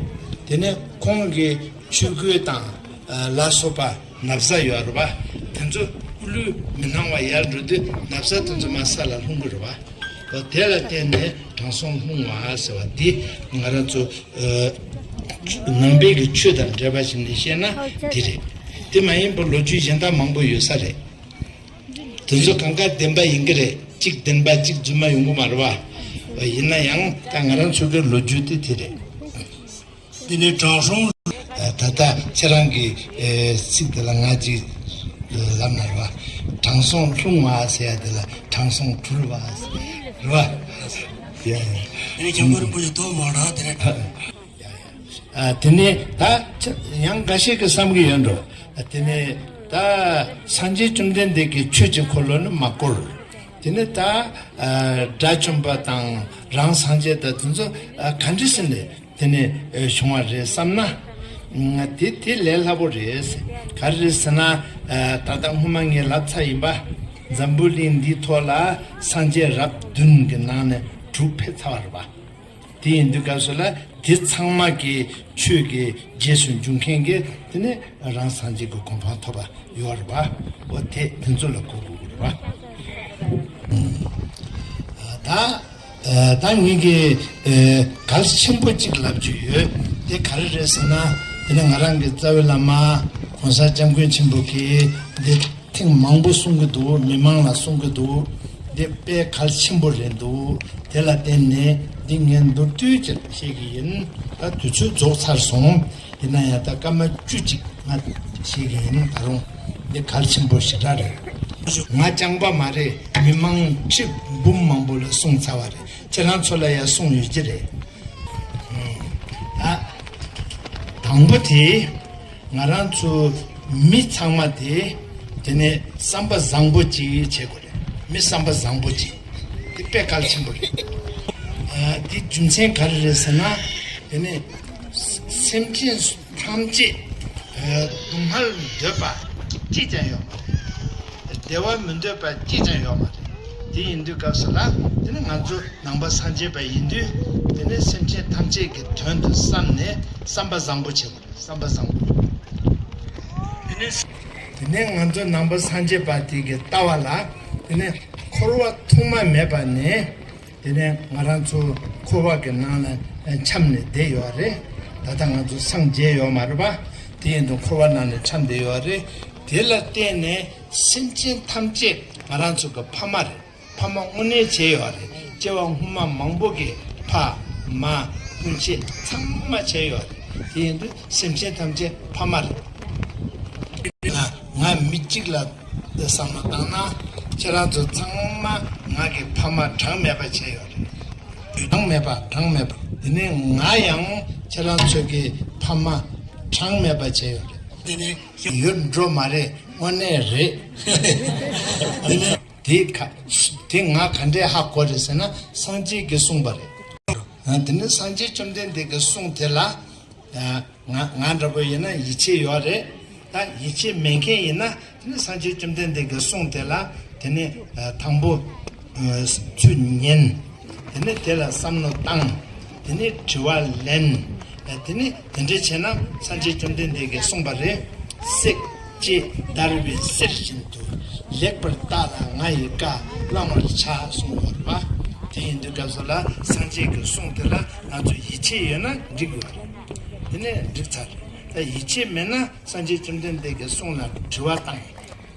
དེ་ནས་ཁོང་གི་ཆོས་གོས་དང་ཨ་ལ་སོགས་པ་ན་བཟའ་ཡོད་རེད་པ། དེ་ཚོ་སྐུ་ལུས་མི་སྣང་བ་ཡལ་འགྲོ་དུས་ན་བཟའ་དེ་ཚོ་མར་ས་ལ་ལྷུང་གི་རེད་པ། ཨོ་དེ་ལ་བརྟེན་ནས་དྲང་སྲོང་ལྷུང་བ་ཟེར་བ་འདི་ང་རང་ཚོ་ཨ་ནང་པའི་གི་ཆོས་དང་འབྲེལ་བ་བྱས་ནས་བཤད་ན་འདི་རེད། དེ་མ་ཡིན་པར་ལོ་རྒྱུས་གཞན་དག་མང་པོ་ཡོད་ས་རེད། དེ་ཚོ་གང་ག་བདེན་པ་ཡིན་གྱི་རེད། གཅིག་བདེན་པ་གཅིག་རྫུན་མ་ཡོང་གི་མ་རེད་པ། ཡིན་ན་ཡང་ད་ང་རང་ཚོ་གི་ལོ་རྒྱུས་དེ་དེ་རེད། འདི་ནི་དྲང་སྲོང་། ད་ལྟ་ཁྱེད་རང་གི་ཚིག་དེ་ལ་ང་ཅིག་ལབ་ན་རེད་པ། དྲང་སྲོང་ལྷུང་བ་ཟེར་ཡ་དེ་ལ་དྲང་སྲོང་གྲུལ་བ་ཟེར། རེད་བ། ཡ་ཡ། དེ་ནས་སྐྱབས་མགོན་རིན་པོ་ཆེ་ཐོག་མ་རག་དེ་ནས། ཡ་ཡ། ཨ་དེ་ནས་ད་ཡང་འགའ་ཤས་ཀྱིས་བསམ་གྱི་ཡོད་འགྲོ། ཨ་དེ་ནས་ད་སངས་རྒྱས་བཅོམ་ལྡན་འདས་ཀྱིས་ཆོས་ཀྱི་འཁོར་ལོ་ནི་མ་བསྐོར། དེ་ནས་ད་ཨ་དགྲ་བཅོམ་པ་དང་རང་སངས་རྒྱས་དང་དེ་ཚོ་ཨ་ག་འདྲ་ཟེར་ནས། དེ་ནས་ཨེ་བྱུང་བ་རེད་བསམ་ན། ཨ་དེ་དེ་ལས་སླ་པོ་རེད། ག་རེ་རེད་ཟེར་ན། ཨ་ད་ལྟ་སྔོན་མ་ངས་ལབ་ཚར་ཡིན་པ། འཛམ་བུ་གླིང་འདིའི་ཐོག་ལ་སངས་རྒྱས་རབས་བདུན་གྱི་ནང་ནས་དྲུག་ཕེབས་ཚར་བ་རེད་པ། དེ་ཡིན་དུས་སྐབས་སུ་ལ་དེ་ཚང་མ་གི་ཆོས་ཀྱི་རྗེས་སུ་འཇུག་མཁན་གྱི་དེ་ནས་རང་སངས་རྒྱས་ཀྱི་གོ་འཕང་ཐོབ་པ་ཡོད་རེད་པ། འོ་དེ་དེ་ཚོ་ལ་གོ་དགོས་ཀྱི་རེད་པ། ད། ཨ་ད་ངེད་ཀྱིས་ཨ་གལ་ཆེན་པོ་གཅིག་ལབ་རྒྱུ་ཡོད། དེ་ག་རེ་རེད་ཟེར་ན། དེ་ནི་ང་རང་གི་རྩ་བའི་བླ་མ་གོང་ས་སྐྱབས་མགོན་ཆེན་པོ་གིས་འདི་ཐེངས་མང་པོ་གསུང་གི་འདུག་མི་མང་ལ་གསུང་གི་འདུག་འདི་དཔེ་གལ་ཆེན་པོ་རེད་འདུག་དེ་ལ་བརྟེན་ནས་འདི་ངས་མདོར་བསྡུས་ཀྱིས་བཤད་ཀྱི་ཡིན། ད་དུས་ཚོད་རྫོགས་ཚར་སོང་། ཡིན་ན་ཡང་ད་སྐར་མ་བཅུ་གཅིག་ང་བཤད་ཀྱི་ཡིན། ད་རུང་འདི་གལ་ཆེན་པོ་ཞེ་དྲག་རེད། ང་རྐྱང་པ་མ་རེད། མི་མང་ཁྲི་འབུམ་མང་པོ་ལ་གསུངས་ཚར་བ་རེད། ཁྱེད་རང་ཚོ་ལ་ཡང་གསུངས་ཡོད་ཀྱི་རེད། ཨ་དང་པོ་དེ་ང་རང་ཚོ་མི་ཚང་མ་དེ་དེ་ནས་བསམ་པ་བཟང་པོ་ཅིག་བྱེད་དགོས་རེད། མི་བསམ་པ་བཟང་པོ་ཅིག་དེ་དཔེ་གལ་ཆེན་པོ་རེད། ཨ་དེ་རྒྱུ་མཚན་ག་རེ་རེད་ཟེར་ན། དེ་ནས་སེམས་ཅན་ཐམས་ཅད་ཨ་སྡུག་བསྔལ་འདོད་པ་གཅིག་ཀྱང་ཡོད་མ་རེད། བདེ་བ་མི་འདོད་པ་གཅིག་ཀྱང་ཡོད་མ་རེད། དེ་ཡིན་དུས་སྐབས་སུ་ལ་དེ་ནི་ང་ཚོ་ནང་པ་སངས་རྒྱས་པ་ཡིན་དུས། དེ་ནི་སེམས་ཅན་ཐམས་ཅད་ཀྱི་དོན་དུ་བསམ་ནས་བསམ་པ་བཟང་པོ་བྱེད་དགོས་རེད། བསམ་པ་བཟང་པོ། དེ་ནི་དེ་ནི་ང་ཚོ་ནང་པ་སངས་རྒྱས་པ་དེ་གི་ལྟ་བ་ལ། དེ་ནི་འཁོར་བ་ཐོག་མ་མེད་པ་ནས། དེ་ནས་ང་རང་ཚོ་འཁོར་བ་གི་ནང་ལ་འཁྱམས་ནས་བསྡད་ཡོད་རེད། ད་ལྟ་ང་ཚོ་སངས་རྒྱས་ཡོད་མ་རེད་པ། དེ་ཡིན་དུས་འཁོར་བ་ནང་ལ་འཁྱམས་བསྡད་ཡོད་རེད། དེ་ལ་བརྟེན་ནས་སེམས་ཅན་ཐམས་ཅད་ང་རང་ཚོ་གི་ཕ་མ་རེད། ཕ་མ་དངོས་གནས་བྱས་ཡོད་རེད། སྐྱེ་བ་སྔོན་མ་མང་པོ་གི་ཕ་མ་སྤུན་མཆེད་ཚང་མ་བྱས་ཡོད་རེད། དེ་ཡིན་དུས་སེམས་ཅན་ཐམས་ཅད་ཕ་མ་རེད། ང་ང་མི་གཅིག་ལ་བསམ་བློ་བཏང་ན། ཁྱེད་རང་ཚོ་ཚང་མ་ང་གི་ཕ་མ་གྲངས་མེད་པ་བྱས་ཡོད་རེད། གྲངས་མེད་པ་གྲངས་མེད་པ། དེ་ནས་ང་ཡང་ཁྱེད་རང་ཚོ་གི་ཕ་མ་གྲངས་མེད་པ་བྱས་ཡོད་རེད། དེ་ནས་ཡོད་འགྲོ་མ་རེད། དངོས་གནས་རེད། དེ་ནས་དེ་ག་དེ་ང་ག་འདྲས་ཧ་གོ་རེད་ཟེར་ན། སངས་རྒྱས་ཀྱིས་གསུངས་པ་རེད། ཨ་དེ་ནས་སངས་རྒྱས་བཅོམ་ལྡན་འདས་ཀྱི་གསུང་དེ་ལ། ཨ་ང་ང་འདྲ་པོ་ཡིན་ན་ཡིད་ཆེས་ཡོད་རེད། ད་ཡིད་ཆེས་མེད་མཁན་ཡིན་ན། དེ་ནི་སངས་རྒྱས་བཅོམ་ལྡན་འདས་ཀྱི་གསུང་དེ་ལ། དེ་ནི་ཨ་དང་པོ་ཨ་ཚུར་ཉན། དེ་ནི་དེ་ལ་བསམ་བློ་བཏང་། དེ་ནི་དྲི་བ་ལེན། ཨ་དེ་ནི་དེ་འདྲ་བྱས་ན་སངས་རྒྱས་བཅོམ་ལྡན་འདས་ཀྱིས་གསུངས་པ་རེད། བསྲེགས་བཅད་བརྡར་བའི་གསེར་བཞིན་དུ། ལེགས་པར་བརྟགས་ལ་ང་ཡི་བཀའ་བླང་བར་བྱ་གསུངས་ཡོད་པ། དེ་ཡིན་དུས་སྐབས་སུ་ལ་སངས་རྒྱས་ཀྱི་གསུང་དེ་ལ་ང་ཚོ་ཡིད་ཆེས་ཡོད་ན་འགྲིག་ཡོད་རེད། དེ་ནས་འགྲིག་ཚར་རེད། ད་ཡིད་ཆེས་མེད་ན་སངས་རྒྱས་བཅོམ་ལྡན་འདས་ཀྱི་གསུང་ལ་དྲི་བ་བཏང་།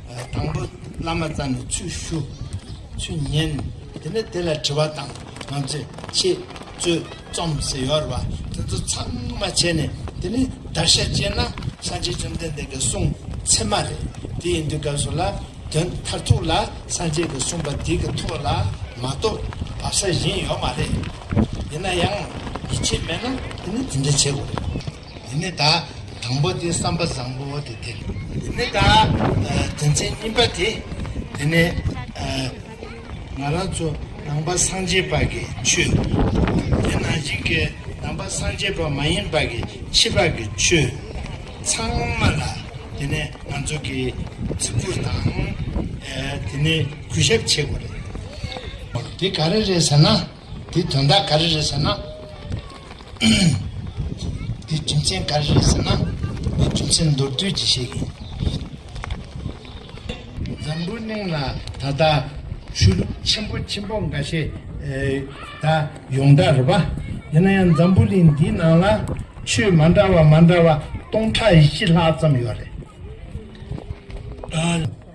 ཨ་དང་པོ་བླ་མ་རྩ་ནས་ཚུར་ཞུ། ཚུར་ཉན། དེ་ནས་དེ་ལ་དྲི་བ་བཏང་། ང་ཚོས་ཆེད་རྩོད་རྩོམ་ཟེར་ཡོད་རེད་བ། དེ་ཚོ་ཚང་མ་བྱས་ནས་དེ་ནས་བརྡར་ཤ་བཅད་ན་སངས་རྒྱས་བཅོམ་ལྡན་འདས་ཀྱི་གསུང་ཚད་མ་རེད། དེ་ཡིན་དུས་སྐབས་སུ་ལ་དོན་མཐར་ཐུག་ལ་སངས་རྒྱས་ཀྱིས་གསུངས་པ་དེ་གི་ཐོག་ལ་མ་གཏོགས་བབས་ས་གཞན་ཡོད་མ་རེད། ཡིན་ན་ཡང་ཡིད་ཆེས་མེད་ན་དེ་ནི་དེ་འདྲ་བྱེད་དགོས་རེད། དེ་ནས་ད་དང་པོ་དེ་བསམ་པ་བཟང་པོ་དེ་དེ་རེད། དེ་ནས་ད་ཨ་དོན་ཚན་གཉིས་པ་དེ། དེ་ནས་ཨ་ང་རང་ཚོ་ནང་པ་སངས་རྒྱས་པ་གི་ཆོས། དེ་ནང་བཞིན་གྱི་ནང་པ་སངས་རྒྱས་པ་མ་ཡིན་པ་གི་ཕྱི་པ་གི་ཆོས་ཚང་མ་ལ། དེ་ནས་ང་ཚོ་གི་བརྩི་བཀུར་དང་། ཨ་དེ་ནས་གུས་ཞབས་བྱེད་དགོས་རེད། དེ་ག་རེ་རེད་ཟེར་ན། དེ་དོན་དག་ག་རེ་རེད་ཟེར་ན། དེ་རྒྱུ་མཚན་ག་རེ་རེད་ཟེར་ན། དེ་རྒྱུ་མཚན་མདོར་བསྡུས་ཀྱིས་བཤད་ཀྱི་ཡིན། འཛམ་བུ་གླིང་ལ་ད་ལྟ་ཆོས་ལུགས་ཆེན་པོ་ཆེན་པོ་འགའ་ཤས་ཨེ་ད་ཡོངས་གྲགས་རེད་པ། ཡིན་ན་ཡང་འཛམ་བུ་གླིང་འདིའི་ནང་ལ་ཆོས་མ་འདྲ་བ་མ་འདྲ་བ་སྟོང་ཕྲག་བཞི་ལྷག་ཙམ་ཡོད་རེད། ཨ་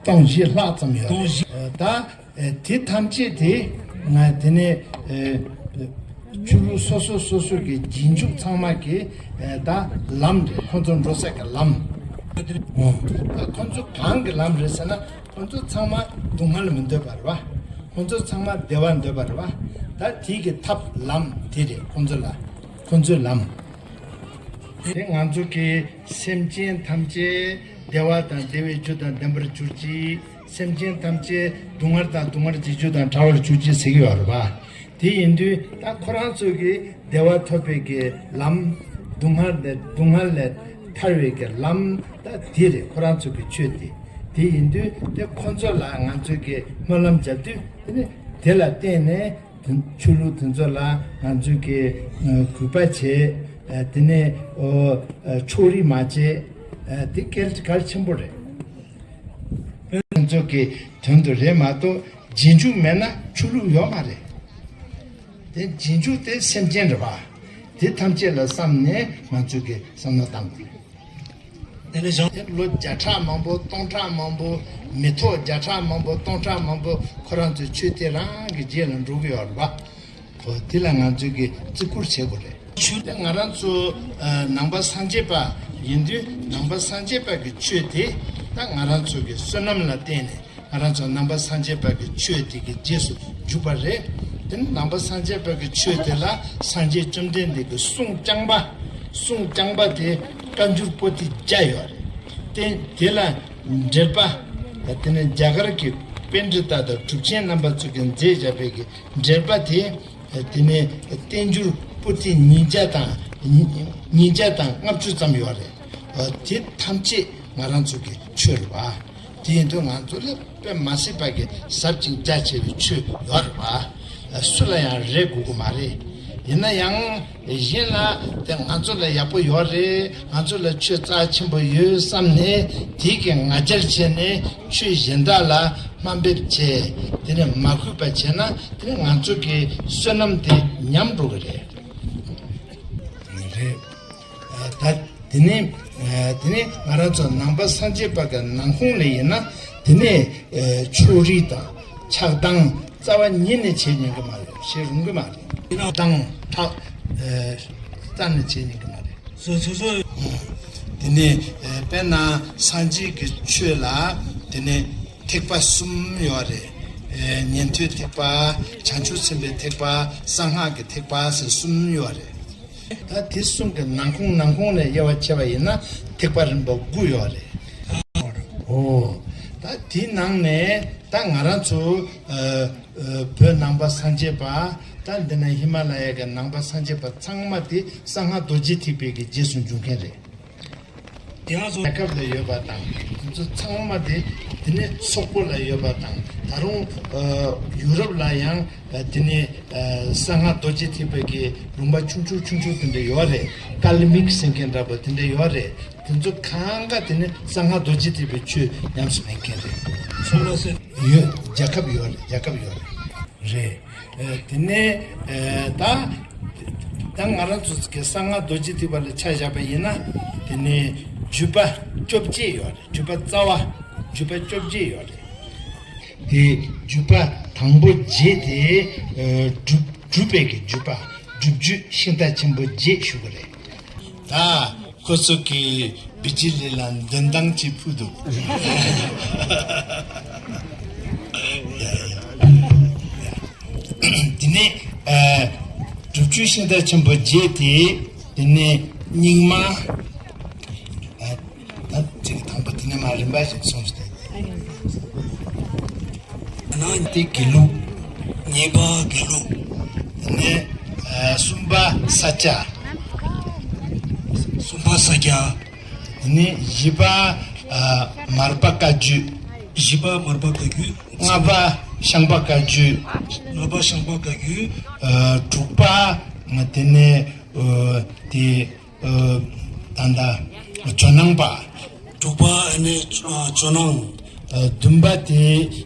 སྟོང་བཞི་ལྷག་ཙམ་ཡོད་རེད། སྟོང་བཞི། ཨ་ད། ཨེ་དེ་ཐམས་ཅད་དེ་ང་དེ་ནས་ཨེ་ཆོས་ལུགས་སོ་སོ་སོ་སོ་གི་རྗེས་འཇུག་ཚང་མ་གིས་ཨེ་ད་ལམ་རེད། ཁོང་ཚོ་འགྲོ་ས་གི་ལམ། ཨོ། ད་ཁོང་ཚོ་གང་གི་ལམ་རེད་ཟེར་ན། ཁོང་ཚོ་ཚང་མ་སྡུག་བསྔལ་མི་འདོད་པ་རེད་བ། ཁོང་ཚོ་ཚང་མ་བདེ་བ་འདོད་པ་རེད་བ། ད་དེ་གི་ཐབས་ལམ་དེ་རེད། ཁོང་ཚོ་ལ་ཁོང་ཚོའི་ལམ། དེ་ང་ཚོ་གི་སེམས་ཅན་ཐམས་ཅད་བདེ་བ་དང་བདེ་བའི་རྒྱུ་དང་ལྡན་པར་གྱུར་ཅིག། སེམས་ཅན་ཐམས་ཅད་སྡུག་བསྔལ་དང་སྡུག་བསྔལ་གྱི་རྒྱུ་དང་བྲལ་བར་གྱུར་ཅིག་ཟེར་གྱི་ཡོད་རེད་བ། དེ་ཡིན་དུས་ད་ཁོ་རང་ཚོ་གི་བདེ་བ་ཐོབ་པའི་གི་ལམ། སྡུག་བསྔལ་ལས་སྡུག་བསྔལ་ལས་ཐར་བའི་གི་ལམ། ད་དེ་རེད། ཁོ་རང་ཚོ་གི་ཆོས་དེ། དེ་ཡིན་དུས་དེ་ཁོ་ཚོ་ལ་ང་ཚོ་གི་སྨོན་ལམ་བརྒྱབ་དུས་དེ་ནི་དེ་ལ་བརྟེན་ནས་དེ་ཆོས་ལུགས་དེ་ཚོ་ལ་ང་ཚོ་གི་ཨ་གུས་པ་བྱེད། ཨ་དེ་ནས་ཨོ་ཨ་ཕྱོགས་རིས་མ་བྱེད། ཨ་དེ་གལ་གལ་ཆེན་པོ་རེད། དེ་ཚོ་གི་དོན་དུ་རེད་མ་གཏོགས། རྗེས་འཇུག་མེད་ན་ཆོས་ལུགས་ཡོད་མ་རེད། དེ་རྗེས་འཇུག་དེ་སེམས་ཅན་རེད་བ། དེ་ཐམས་ཅད་ལ་བསམ་ནས་ང་ཚོས་ཀྱི་བསམ་བློ་བཏང་དགོས། དེ་ནས་གཞུང་དེ་ལོ་བརྒྱ་ཕྲག་མང་པོ་སྟོང་ཕྲག་མང་པོ། མི་ཐོག་བརྒྱ་ཕྲག་མང་པོ་སྟོང་ཕྲག་མང་པོ་ཁོ་རང་ཚོའི་ཆོས་དེ་རང་གི་རྗེས་ལ་འགྲོ་གི་ཡོད་རེད་བ། ཨོ་དེ་ལ་ང་ཚོས་ཀྱི་བརྩི་བཀུར་བྱེད་དགོས་རེད། ཆོས་དེ་ང་རང་ཚོ་ཨ་ནང་པ་སངས་རྒྱས་པ་ཡིན་དུས། ནང་པ་སངས་རྒྱས་པ་གི་ཆོས་དེ་ད་ང་རང་ཚོ་གི་བསོད་ནམས་ལ་བརྟེན་ནས་ང་རང་ཚོ་ནང་པ་སངས་རྒྱས་པ་གི་ཆོས་དེ་གི་རྗེས་སུ་འཇུག་པ་རེད། དེ་ནི་ནང་པ་སངས་རྒྱས་པ་གི་ཆོས་དེ་ལ་སངས་རྒྱས་བཅོམ་ལྡན་འདས་ཀྱི་གསུང་རྐྱང་པ། གསུང་རྐྱང་པ་དེ་བཀའ་འགྱུར་པོ་ཏི་བརྒྱ་ཡོད་རེད། དེ་དེ་ལ་འགྲེལ་པ། དེ་ནི་རྒྱ་གར་གྱི་པཎྜི་ཏ་དང་གྲུབ་ཆེན་རྣམ་པ་ཚོ་གིས་མཛད་བཞག་པའི་གི་འགྲེལ་པ་དེ། དེ་ནས་བསྟན་འགྱུར་པོ་ཏི་ཉིས་བརྒྱ་དང་ཉིས་བརྒྱ་དང་ལྔ་བཅུ་ཙམ་ཡོད་རེད། དེ་ཐམས་ཅད་ང་རང་ཚོ་གི་ཆོས་རེད་བ། དེ་ཡིན་དུས་ང་ཚོ་ལ་དཔེ་མ་སྲིད་པ་གི་ཟབ་ཅིང་རྒྱ་ཆེ་བའི་ཆོས་ཡོད་རེད་བ། སུ་ལ་ཡང་རེ་དགོས་ཀྱི་མ་རེད། ཡིན་ན་ཡང་གཞན་ལ་དེ་ང་ཚོ་ལ་ཡག་པོ་ཡོད་རེད། ང་ཚོ་ལ་ཆོས་རྩ་ཆེན་པོ་ཡོད་བསམ་ནས་དེ་གི་ང་རྒྱལ་བྱས་ནས་ཆོས་གཞན་དག་ལ་དམའ་འབེབས་བྱས། དེ་ནས་མ་གུས་པ་བྱས་ན་དེ་ནས་ང་ཚོ་གི་བསོད་ནམས་དེ་ཉམས་འགྲོ་གི་རེད། རེད། ད་དེ་ནས་དེ་ནས་ང་རང་ཚོ་ནང་པ་སངས་རྒྱས་པ་གི་ནང་ཁོངས་ལ་ཡིན་ན་དེ་ནས་ཕྱོགས་རིས་དང་ཆགས་སྡང་རྩ་བ་ཉིད་ནས་བྱེད་ཉན་གི་མ་རེད། བྱེད་རུང་གི་མ་རེད། དང་ཐག་རྩ་ནས་བྱེད་ཉན་གི་མ་རེད། སོ་སོ་སོ། དེ་ནས་དཔེར་ན་སངས་རྒྱས་ཀྱི་ཆོས་ལ་དེ་ནས་ཐེག་པ་གསུམ་ཡོད་རེད། ཉན་ཐོས་ཐེག་པ། བྱང་ཆུབ་སེམས་དཔའི་ཐེག་པ། གསང་སྔགས་ཀྱི་ཐེག་པ་ཟེར་གསུམ་ཡོད་རེད། ད་དེ་གསུམ་གྱི་ནང་ཁོངས་ནང་ཁོངས་ནས་དབྱེ་བ་ཕྱེ་བ་ཡིན་ན་ཐེག་པ་རིམ་པ་དགུ་ཡོད་རེད། ཨོ། ད་དེའི་ནང་ནས་ད་ང་རང་ཚོ་ཨ་ཨ་བོད་ནང་པ་སངས་རྒྱས་པ། ད་འདི་ན་ཧི་མ་ལ་ཡ་གི་ནང་པ་སངས་རྒྱས་པ་ཚང་མ་དེ་གསང་སྔགས་རྡོ་རྗེ་ཐེག་པའི་གི་རྗེས་སུ་འཇུག་མཁན་རེད། དེ་ང་ཚོ་རྒྱལ་ཁབ་ལ་ཡོད་པ་དང་དེ་ཚོ་ཚང་མ་དེ་དེ་ནས་སོག་པོ་ལ་ཡོད་པ་དང་། ད་རུང་ཨ་ཡུ་རོབ་ལ་ཡང་ཨ་དེ་ནས་ཨ་གསང་སྔགས་རྡོ་རྗེ་ཐེག་པའི་གི་ལུང་པ་ཆུང་ཆུང་ཆུང་ཆུང་དེ་འདྲ་ཡོད་རེད། ཀ་ལི་མིག་ཟེར་མཁན་འདྲ་པོ་དེ་འདྲ་ཡོད་རེད། དེ་ཚོ་གང་ག་དེ་ནས་གསང་སྔགས་རྡོ་རྗེ་ཐེག་པའི་ཆོས་ཉམས་སུ་ལེན་མཁན་རེད། སོག་པོ་ཟེར་ཡོད། རྒྱལ་ཁབ་ཡོད་རེད། རྒྱལ་ཁབ་ཡོད་རེད། རེད། ཨ་དེ་ནས་ཨ་ད་ད་ང་རང་ཚོ་གི་གསང་སྔགས་རྡོ་རྗེ་ཐེག་པ་ལ་ཆ་བཞག་པ་ཡིན་ན། དེ་ནས་བརྒྱུད་པ་བཅོ་བརྒྱད་ཡོད་རེད། བརྒྱུད་པ་རྩ་བ་བརྒྱུད་པ་བཅོ་བརྒྱད་ཡོད་རེད། དེ་བརྒྱུད་པ་དང་པོ་བརྒྱད་དེ་ཨ་སྒྲུབ་སྒྲུབ་པའི་གི་བརྒྱུད་པ། སྒྲུབ་བརྒྱུད་ཤིང་རྟ་ཆེན་པོ་བརྒྱད་ཞུ་གི་རེད། ད་ཁོ་ཚོ་གི་བི་ཇི་ལི་ལ་འདོན་སྟངས་ཅིག་ཕུལ་འདུག་དེ་ནས་ཨ་སྒྲུབ་བརྒྱུད་ཤིང་རྟ་ཆེན་པོ་བརྒྱད་དེ། དེ་ནས་རྙིང་མ། ཨ་ད་ཅིག་དང་པོ་དེ་ནས་མར་རིམ་པ་ཞིག་གསུངས་ཏེ། ནང་དེ་དགེ་ལུགས། གཉིས་པ་དགེ་ལུགས། དེ་ནས་ཨ་གསུམ་པ་ས་སྐྱ། གསུམ་པ་ས་སྐྱ། དེ་ནས་བཞི་པ་ཨ་མར་པ་བཀའ་བརྒྱུད། བཞི་པ་མར་པ་བཀའ་བརྒྱུད། ལྔ་པ་ཤངས་པ་བཀའ་བརྒྱུད། ལྔ་པ་ཤངས་པ་བཀའ་བརྒྱུད། ཨ་དྲུག་པ་དེ་ནས་ཨ་དེ་ཨ་ད་ལྟ་ཇོ་ནང་པ། དྲུག་པ་ཨ་ནི་ཨ་ཇོ་ནང་། ཨ་བདུན་པ་དེ་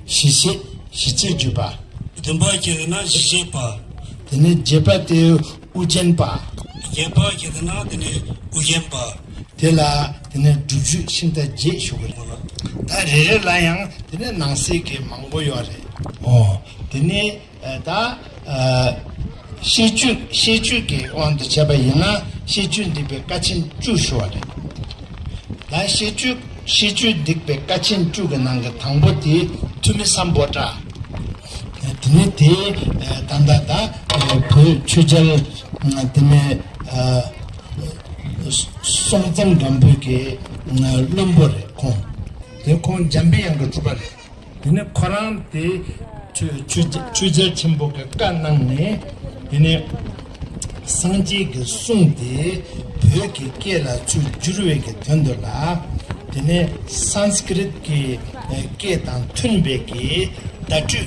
ཞི་བྱེད། ཞི་བྱེད་བརྒྱུད་པ། བདུན་པ་ཁྱེད་ན་ཞི་བྱེད་པ། དེ་ནས་བརྒྱད་པ་དེ་ཨུ་རྒྱན་པ། བརྒྱད་པ་ཁྱེད་ན་དེ་ནས་ཨུ་རྒྱན་པ། དེ་ལ་དེ་ནས་སྒྲུབ་བརྒྱུད་ཤིང་རྟ་བརྒྱད་ཞུ་གི་རེད། ད་རེ་རེ་ལ་ཡང་དེ་ནས་ནང་གསེས་ཀྱི་མང་པོ་ཡོད་རེད། ཨོ། དེ་ནས་ཨ་ད་ཨ་བཤད་རྒྱུད། བཤད་རྒྱུད་ཀྱི་དབང་དུ་བྱས་པ་ཡིན་ན་བཤད་རྒྱུད་འདུས་པའི་ཀ་ཆེན་བཅུ་ཞུ་བ་རེད། ད་བཤད་རྒྱུད། བཤད་རྒྱུད་འདུས་པའི་ཀ་ཆེན་བཅུ་གི་ནང་གི་དང་པོ་དེ་ཐུ་མི་སམ་བྷོ་ཊ། དེ་ནས་དེ་ད་ལྟ་ད་བོད་ཆོས་རྒྱལ་དེ་ནས་སྲོང་བཙན་སྒམ་པོའི་གི་བློན་པོ་རེད་ཁོང་། དེ་ཁོང་འཇམ་པའི་དབྱངས་ཀྱི་གྲུབ་པ་རེད། དེ་ནས་ཁོ་རང་དེ་ཆོས་ཆོས་ཆོས་རྒྱལ་ཆེན་པོ་གི་བཀའ་གནང་ནས། དེ་ནས་སངས་རྒྱས་ཀྱི་གསུང་དེ་བོད་ཀྱི་སྐད་ལ་ཚུར་བསྒྱུར་བའི་གི་དོན་དུ་ལ། དེ་ནས་སཾ་སྐྲྀཏ་གི་སྐད་དང་མཐུན་པའི་གི་བརྡ་སྤྲོད་ཀྱི་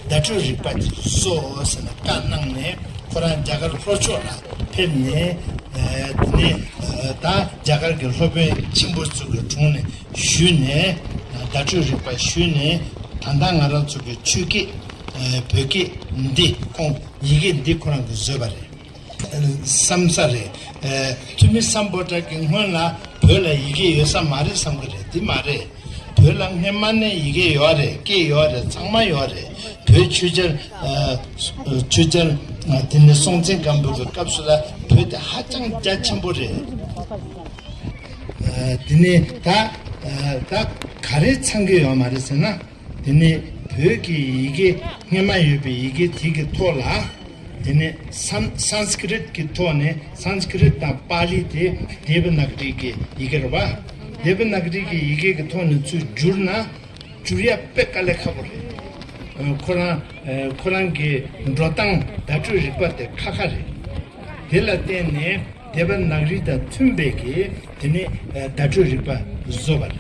བརྡ་སྤྲོད་རིག་པ་དེ་བཟོ་ཟེར་ནས་བཀའ་གནང་ནས། ཁོ་རང་རྒྱ་གར་ལྷོ་ཕྱོགས་ལ་ཕེབས་ནས། དེ་ནས་ད་རྒྱ་གར་གྱི་སློབ་དཔོན་ཆེན་པོ་ཚོ་གི་དྲུང་ནས་ཞུས་ནས། བརྡ་སྤྲོད་རིག་པ་ཞུས་ནས། ད་ལྟ་ང་རང་ཚོ་གི་ཆོས་སྐད་བོད་སྐད་འདི་ཁོང་ཡི་གེ་འདི་ཁོ་རང་གིས་བཟོས་པ་རེད། བསམ་ས་རེད། ཐུ་མི་སམ་བྷོ་ཊ་གི་སྔོན་ལ་བོད་ལ་ཡི་གེ་ཡོད་ས་མ་རེད་བསམ་གི་རེད། འདི་མ་རེད། བོད་ལ་སྔན་མ་ནས་ཡི་གེ་ཡོད་རེད། སྐད་ཡོད་རེད། ཚང་མ་ཡོད་རེད། བོད་ཆོས་རྒྱལ་ཨ་ཆོས་རྒྱལ་ཨ་དེ་ནས་སྲོང་བཙན་སྒམ་པོ་གི་སྐབས་སུ་ལ་བོད་དེ་ཧ་ཅང་རྒྱ་ཆེན་པོ་རེད། ཨ་དེ་ནས་ད་ཨ་ད་ག་རེ་ཚང་གི་ཡོད་མ་རེད་ཟེར་ན། དེ་ནས་བོད་ཀྱི་ཡི་གེ་སྔན་མ་ཡོད་པའི་ཡི་གེ་དེ་གི་ཐོག་ལ། དེ་ནས་སཾ་སཾ་སྐྲྀཏ་གི་ཐོག་ནས། སཾ་སྐྲྀཏ་དང་པཱ་ལི་དེ་དེ་བ་ན་ག་རི་གི་ཡི་གེ་རེད་པ། དེ་བ་ན་ག་རི་གི་ཡི་གེ་གི་ཐོག་ནས་ཚུར་བསྒྱུར་ན་བསྒྱུར་ཡ་དཔེ་དཀའ་ལས་ཁག་པོ་རེད། ཁོ་རང་ཁོ་རང་གི་འགྲོ་སྟངས་བརྡ་སྤྲོད་རིག་པ་དེ་ཁག་ཁག་རེད། དེ་ལ་བརྟེན་ནས་དེ་བ་ན་ག་རི་དང་མཐུན་པའི་གི་དེ་ནས་བརྡ་སྤྲོད་རིག་པ་བཟོས་པ་རེད།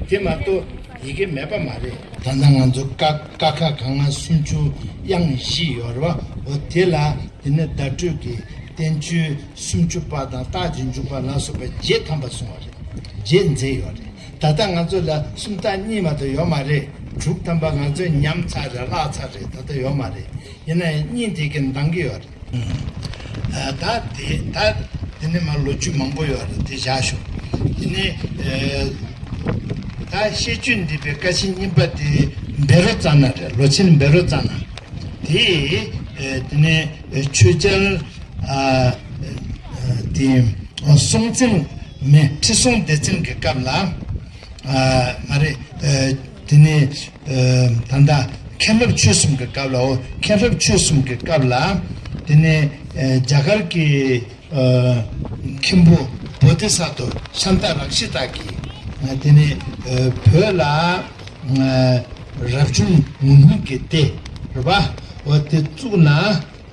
དེ་མ་གཏོགས་ཡི་གེ་མེད་པ་མ་རེད། ད་ལྟ་ང་ཚོ་ཀ་ཀ་ཁ་ག་ང་སུམ་ཅུ་དབྱངས་བཞི་ཡོད་རེད་པ། འོ་དེ་ལ་དེ་ནས་བརྡ་སྤྲོད་ཀྱི་བསྟན་བཅོས་སུམ་ཅུ་པ་དང་རྟགས་ཀྱི་འཇུག་པ་ལ་སོགས་པ་བརྒྱད་ཐམ་པ་གསུངས་པ་རེད། བརྒྱད་མཛད་ཡོད་རེད། ད་ལྟ་ང་ཚོ་ལ་སུམ་རྟགས་གཉིས་མ་གཏོགས་ཡོད་མ་རེད། དྲུག་ཐམ་པ་ང་ཚོས་ཉམས་ཚར་རེད། བརླག་ཚར་རེད། ད་ལྟ་ཡོད་མ་རེད། ཡིན་ན་ཡང་གཉིས་དེ་གི་འདང་གི་ཡོད་རེད། ཨ་ད་དེ་ད་དེ་ནས་མར་ལོ་རྒྱུས་མང་པོ་ཡོད་རེད། དེ་བཞག་ཞོག་དེ་ནས་ཨ་ད་བཤད་རྒྱུད་འདི་པའི་ཀ་ཆེན་གཉིས་པ་དེ་བཻ་རོ་ཙ་ན་རེད། ལོ་ཆེན་བཻ་རོ་ཙ་ན། དེ་ཨ་དེ་ནས་ཨ་ཆོས་རྒྱལ་ཨ་དེ་སྲོང་བཙན་མི་ཁྲི་སྲོང་ལྡེ་བཙན་གྱི་སྐབས་ལ། ཨ་མ་རེད། ཨ་དེ་ནས་ཨ་ད་ལྟ་མཁན་སློབ་ཆོས་གསུམ་གྱི་སྐབས་ལ། འོ་མཁན་སློབ་ཆོས་གསུམ་གྱི་སྐབས་ལ། དེ་ནས་ཨ་རྒྱ་གར་གྱི་ཨ་མཁན་པོ་བོ་དྷི་ས་ཏྭ་ཤཱནྟ་རཀྵི་ཏ་གིས། ཨ་དེ་ནས་ཨ་བོད་ལ་ཨ་རབ་བྱུང་ངུར་སྨྲིག་གི་སྡེ་རེད་པ། འོ་དེ་བཙུགས་ན།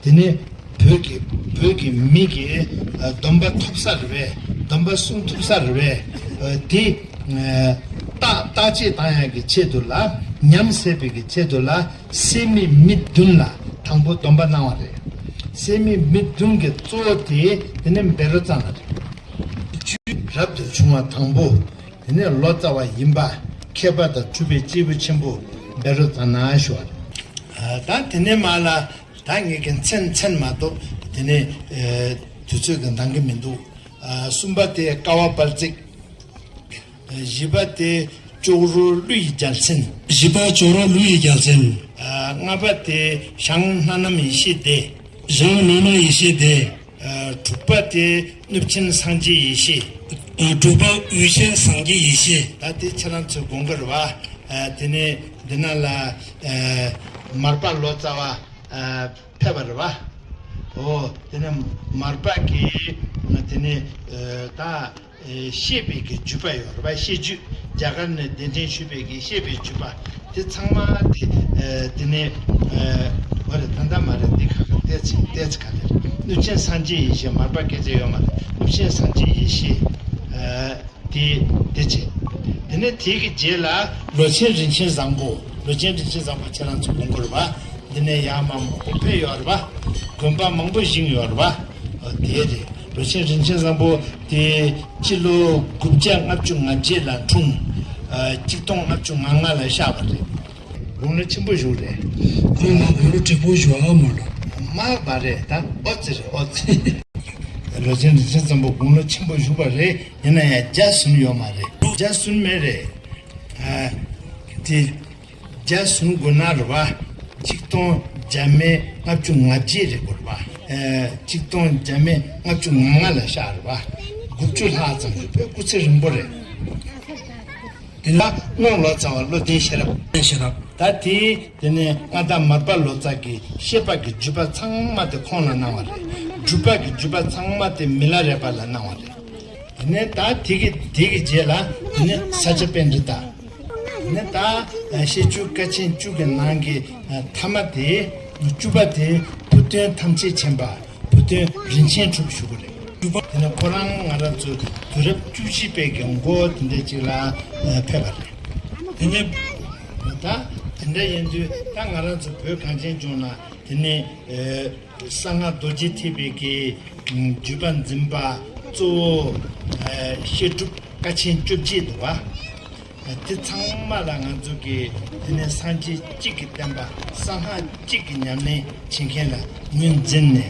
དེ་ནས་བོད་ཀྱི་བོད་ཀྱི་མི་གིས་ཨ་སྡོམ་པ་ཐོབ་ས་རེད་པས། སྡོམ་པ་སྲུང་ཐུབ་ས་རེད་པས། ཨ་དེ་ཨ་བརྟག་དཔྱད་བཏང་ཡག་གི་ཆེད་དུ་ལ། ཉམས་སད་པའི་གི་ཆེད་དུ་ལ། སད་མི་མི་བདུན་ལ་དང་པོ་སྡོམ་པ་གནང་བ་རེད། སད་མི་མི་བདུན་གྱི་གཙོ་བོ་དེ་དེ་ནས་བཻ་རོ་ཙ་ན་རེད། རབ་ཏུ་བྱུང་བ་དང་པོ། དེ་ནས་ལོ་ཙཱ་བ་ཡིན་པ། མཁས་པ་དང་གྲུབ་པའི་སྐྱེས་བུ་ཆེན་པོ་བཻ་རོ་ཙ་ན་ཞུ་བ་རེད། ཨ་ད་དེ་ནས་མར་ལ། ད་ངེད་ཀྱི་མཚན་མཚན་མ་གཏོགས་དེ་ནས་ཨ་དུས་ཚོད་ཀྱི་འདང་གི་མི་འདུག་ཨ་གསུམ་པ་དེ་ཀ་བ་དཔལ་བརྩེགས། ཨ་བཞི་པ་དེ་ཅོག་རོ་ཀླུ་ཡི་རྒྱལ་མཚན། བཞི་པ་ཅོག་རོ་ཀླུ་ཡི་རྒྱལ་མཚན། ཨ་ལྔ་པ་དེ་ཞང་སྣ་ནམ་ཡེ་ཤེས་སྡེ། ཞང་སྣ་ནམ་ཡེ་ཤེས་སྡེ། ཨ་དྲུག་པ་དེ་གནུབས་ཆེན་སངས་རྒྱས་ཡེ་ཤེས། ཨ་དྲུག་པ་དབུས་ཆེན་སངས་རྒྱས་ཡེ་ཤེས། ད་དེ་ཁྱེད་རང་ཚོས་དགོངས་ཀྱི་རེད་པ། ཨ་དེ་ནས་འདི་ན་ལ་ཨ་མར་པ་ལོ་ཙཱ་བ་ཨ་ཕེབས་པ་རེད་པ། འོ་དེ་ནས་མར་པ་གིས་དེ་ནས་ཨ་ད་ཨ་བཤད་པའི་གི་བརྒྱུད་པ་ཡོད་རེད་པ། བཤད་བརྒྱུད། རྒྱ་གར་ནས་གདན་འདྲེན་ཞུས་པའི་གི་བཤད་པའི་བརྒྱུད་པ་དེ་ཚང་མ་དེ་ཨ་དེ་ནས་ཨ་འོ་རེད། ད་ལྟ་མ་རེད། འདི་ཁ་ཁ་བལྟས་ཚེ་བལྟས་ཚེ་ག་རེ་རེད། གནུབས་ཆེན་སངས་རྒྱས་ཡེ་ཤེས། མར་པ་སྐད་ཆ་ཡོད་མ་རེད། གནུབས་ཆེན་སངས་རྒྱས་ཡེ་ཤེས། ཨ་དེ་དེ་བྱས། དེ་ནས་དེ་གི་རྗེས་ལ་ལོ་ཆེན་རིན་ཆེན་བཟང་པོ། ལོ་ཆེན་རིན་ཆེན་བཟང་པོ་ཁྱེད་རང་ཚོ་དགོངས་ཀྱི་རེད་པ། འདི་ནས་ཡར་མར་མང་པོ་ཕེབས་ཡོད་རེད་པ། དགོན་པ་མང་པོ་བཞེངས་ཡོད་རེད་པ། ཨ་དེ་རེད། ལོ་ཆེན་རིན་ཆེན་བཟང་པོ་དེ་སྤྱི་ལོ་དགུ་བརྒྱ་ལྔ་བཅུ་ང་བརྒྱད་ལ་འཁྲུངས། ཨ་གཅིག་སྟོང་ལྔ་བཅུ་ང་ལྔ་ལ་གཤེགས་པ་རེད། དགུང་ལོ་ཆེན་པོ་བཞུགས་རེད། ཁོང་མ་དགུང་ལོ་དྲེག་པོ་བཞུགས་ཨ་མ་ལོ། མ་མ་རེད། ད་ཨོ་ཙི་རེད། ཨོ་ཙི། ལོ་ཆེན་རིན་ཆེན་བཟང་པོ་དགུང་ལོ་ཆེན་པོ་བཞུགས་པ་རེད། ཡིན་ན་ཡང་བརྒྱ་ཟིན་ཡོད་མ་རེད། བརྒྱ་ཟིན་མེད་རེད། ཨ་དེ་བརྒྱ་ཟིན་དགོས་ན་རེད་པ། གཅིག་སྟོང་བརྒྱ་མེད་ལྔ་བཅུ་ང་བརྒྱད་རེད་དགོས་རེད་པ། ཨ་གཅིག་སྟོང་བརྒྱ་མེད་ལྔ་བཅུ་ང་ལྔ་ལ་གཤེགས་རེད་པ། དགུ་བཅུ་ལྷག་ཙམ་རེད། དཔེ་སྐུ་ཚེ་རིང་པོ་རེད། དེ་ལ་རྔོག་ལོ་ཙཱ་བ་བློ་ལྡན་ཤེས་རབ། ཤེས་རབ། ད་དེ་དེ་ནས་མངའ་བདག་མར་པ་ལོ་ཙཱ་གིས་བཤད་པ་གི་བརྒྱུད་པ་ཚང་མ་དེ་ཁོང་ལ་གནང་བ་རེད། སྒྲུབ་པ་གི་བརྒྱུད་པ་ཚང་མ་དེ་མི་ལ་རས་པ་ལ་གནང་བ་རེད། དེ་ནས་ད་དེ་གི་དེ་གི་རྗེས་ལ་དེ་ནས་ས་སྐྱ་པཎྜི་ཏ། དེ་ནས་ད་བཤད་བརྒྱུད་ཀ་ཆེན་བཅུ་གི་ནང་གི་ཐ་མ་དེ་བཅུ་པ་དེ་བུ་སྟོན་ཐམས་ཅད་མཁྱེན་པ། བུ་སྟོན་རིན་ཆེན་གྲུབ་ཞུ་གི་རེད། དེ་ནས་ཁོ་རང་ང་རང་ཚོ་དུས་རབས་བཅུ་བཞི་པའི་གི་མགོ་དེ་འདྲ་ཅིག་ལ་ཕེབས་པ་རེད། དེ་ནས་ད་དེ་འདྲ་ཡིན་དུས་ད་ང་རང་ཚོ་བོད་གངས་ཅན་ལྗོངས་ན་དེ་ནས་གསང་སྔགས་རྡོ་རྗེ་ཐེག་པའི་གི་བརྒྱུད་པ་འཛིན་པ་གཙོ་བོ་བཤད་སྒྲུབ་ཀ་ཆེན་བཅོ་བརྒྱད་འདུག་བ། དེ་ཚང་མ་ལ་ང་ཚོ་གིས་དེ་ནས་སངས་རྒྱས་གཅིག་གི་བསྟན་པ་གསང་སྔགས་གཅིག་གི་ཉམས་ལེན་བྱེད་མཁན་ལ་ངོས་འཛིན་ནས་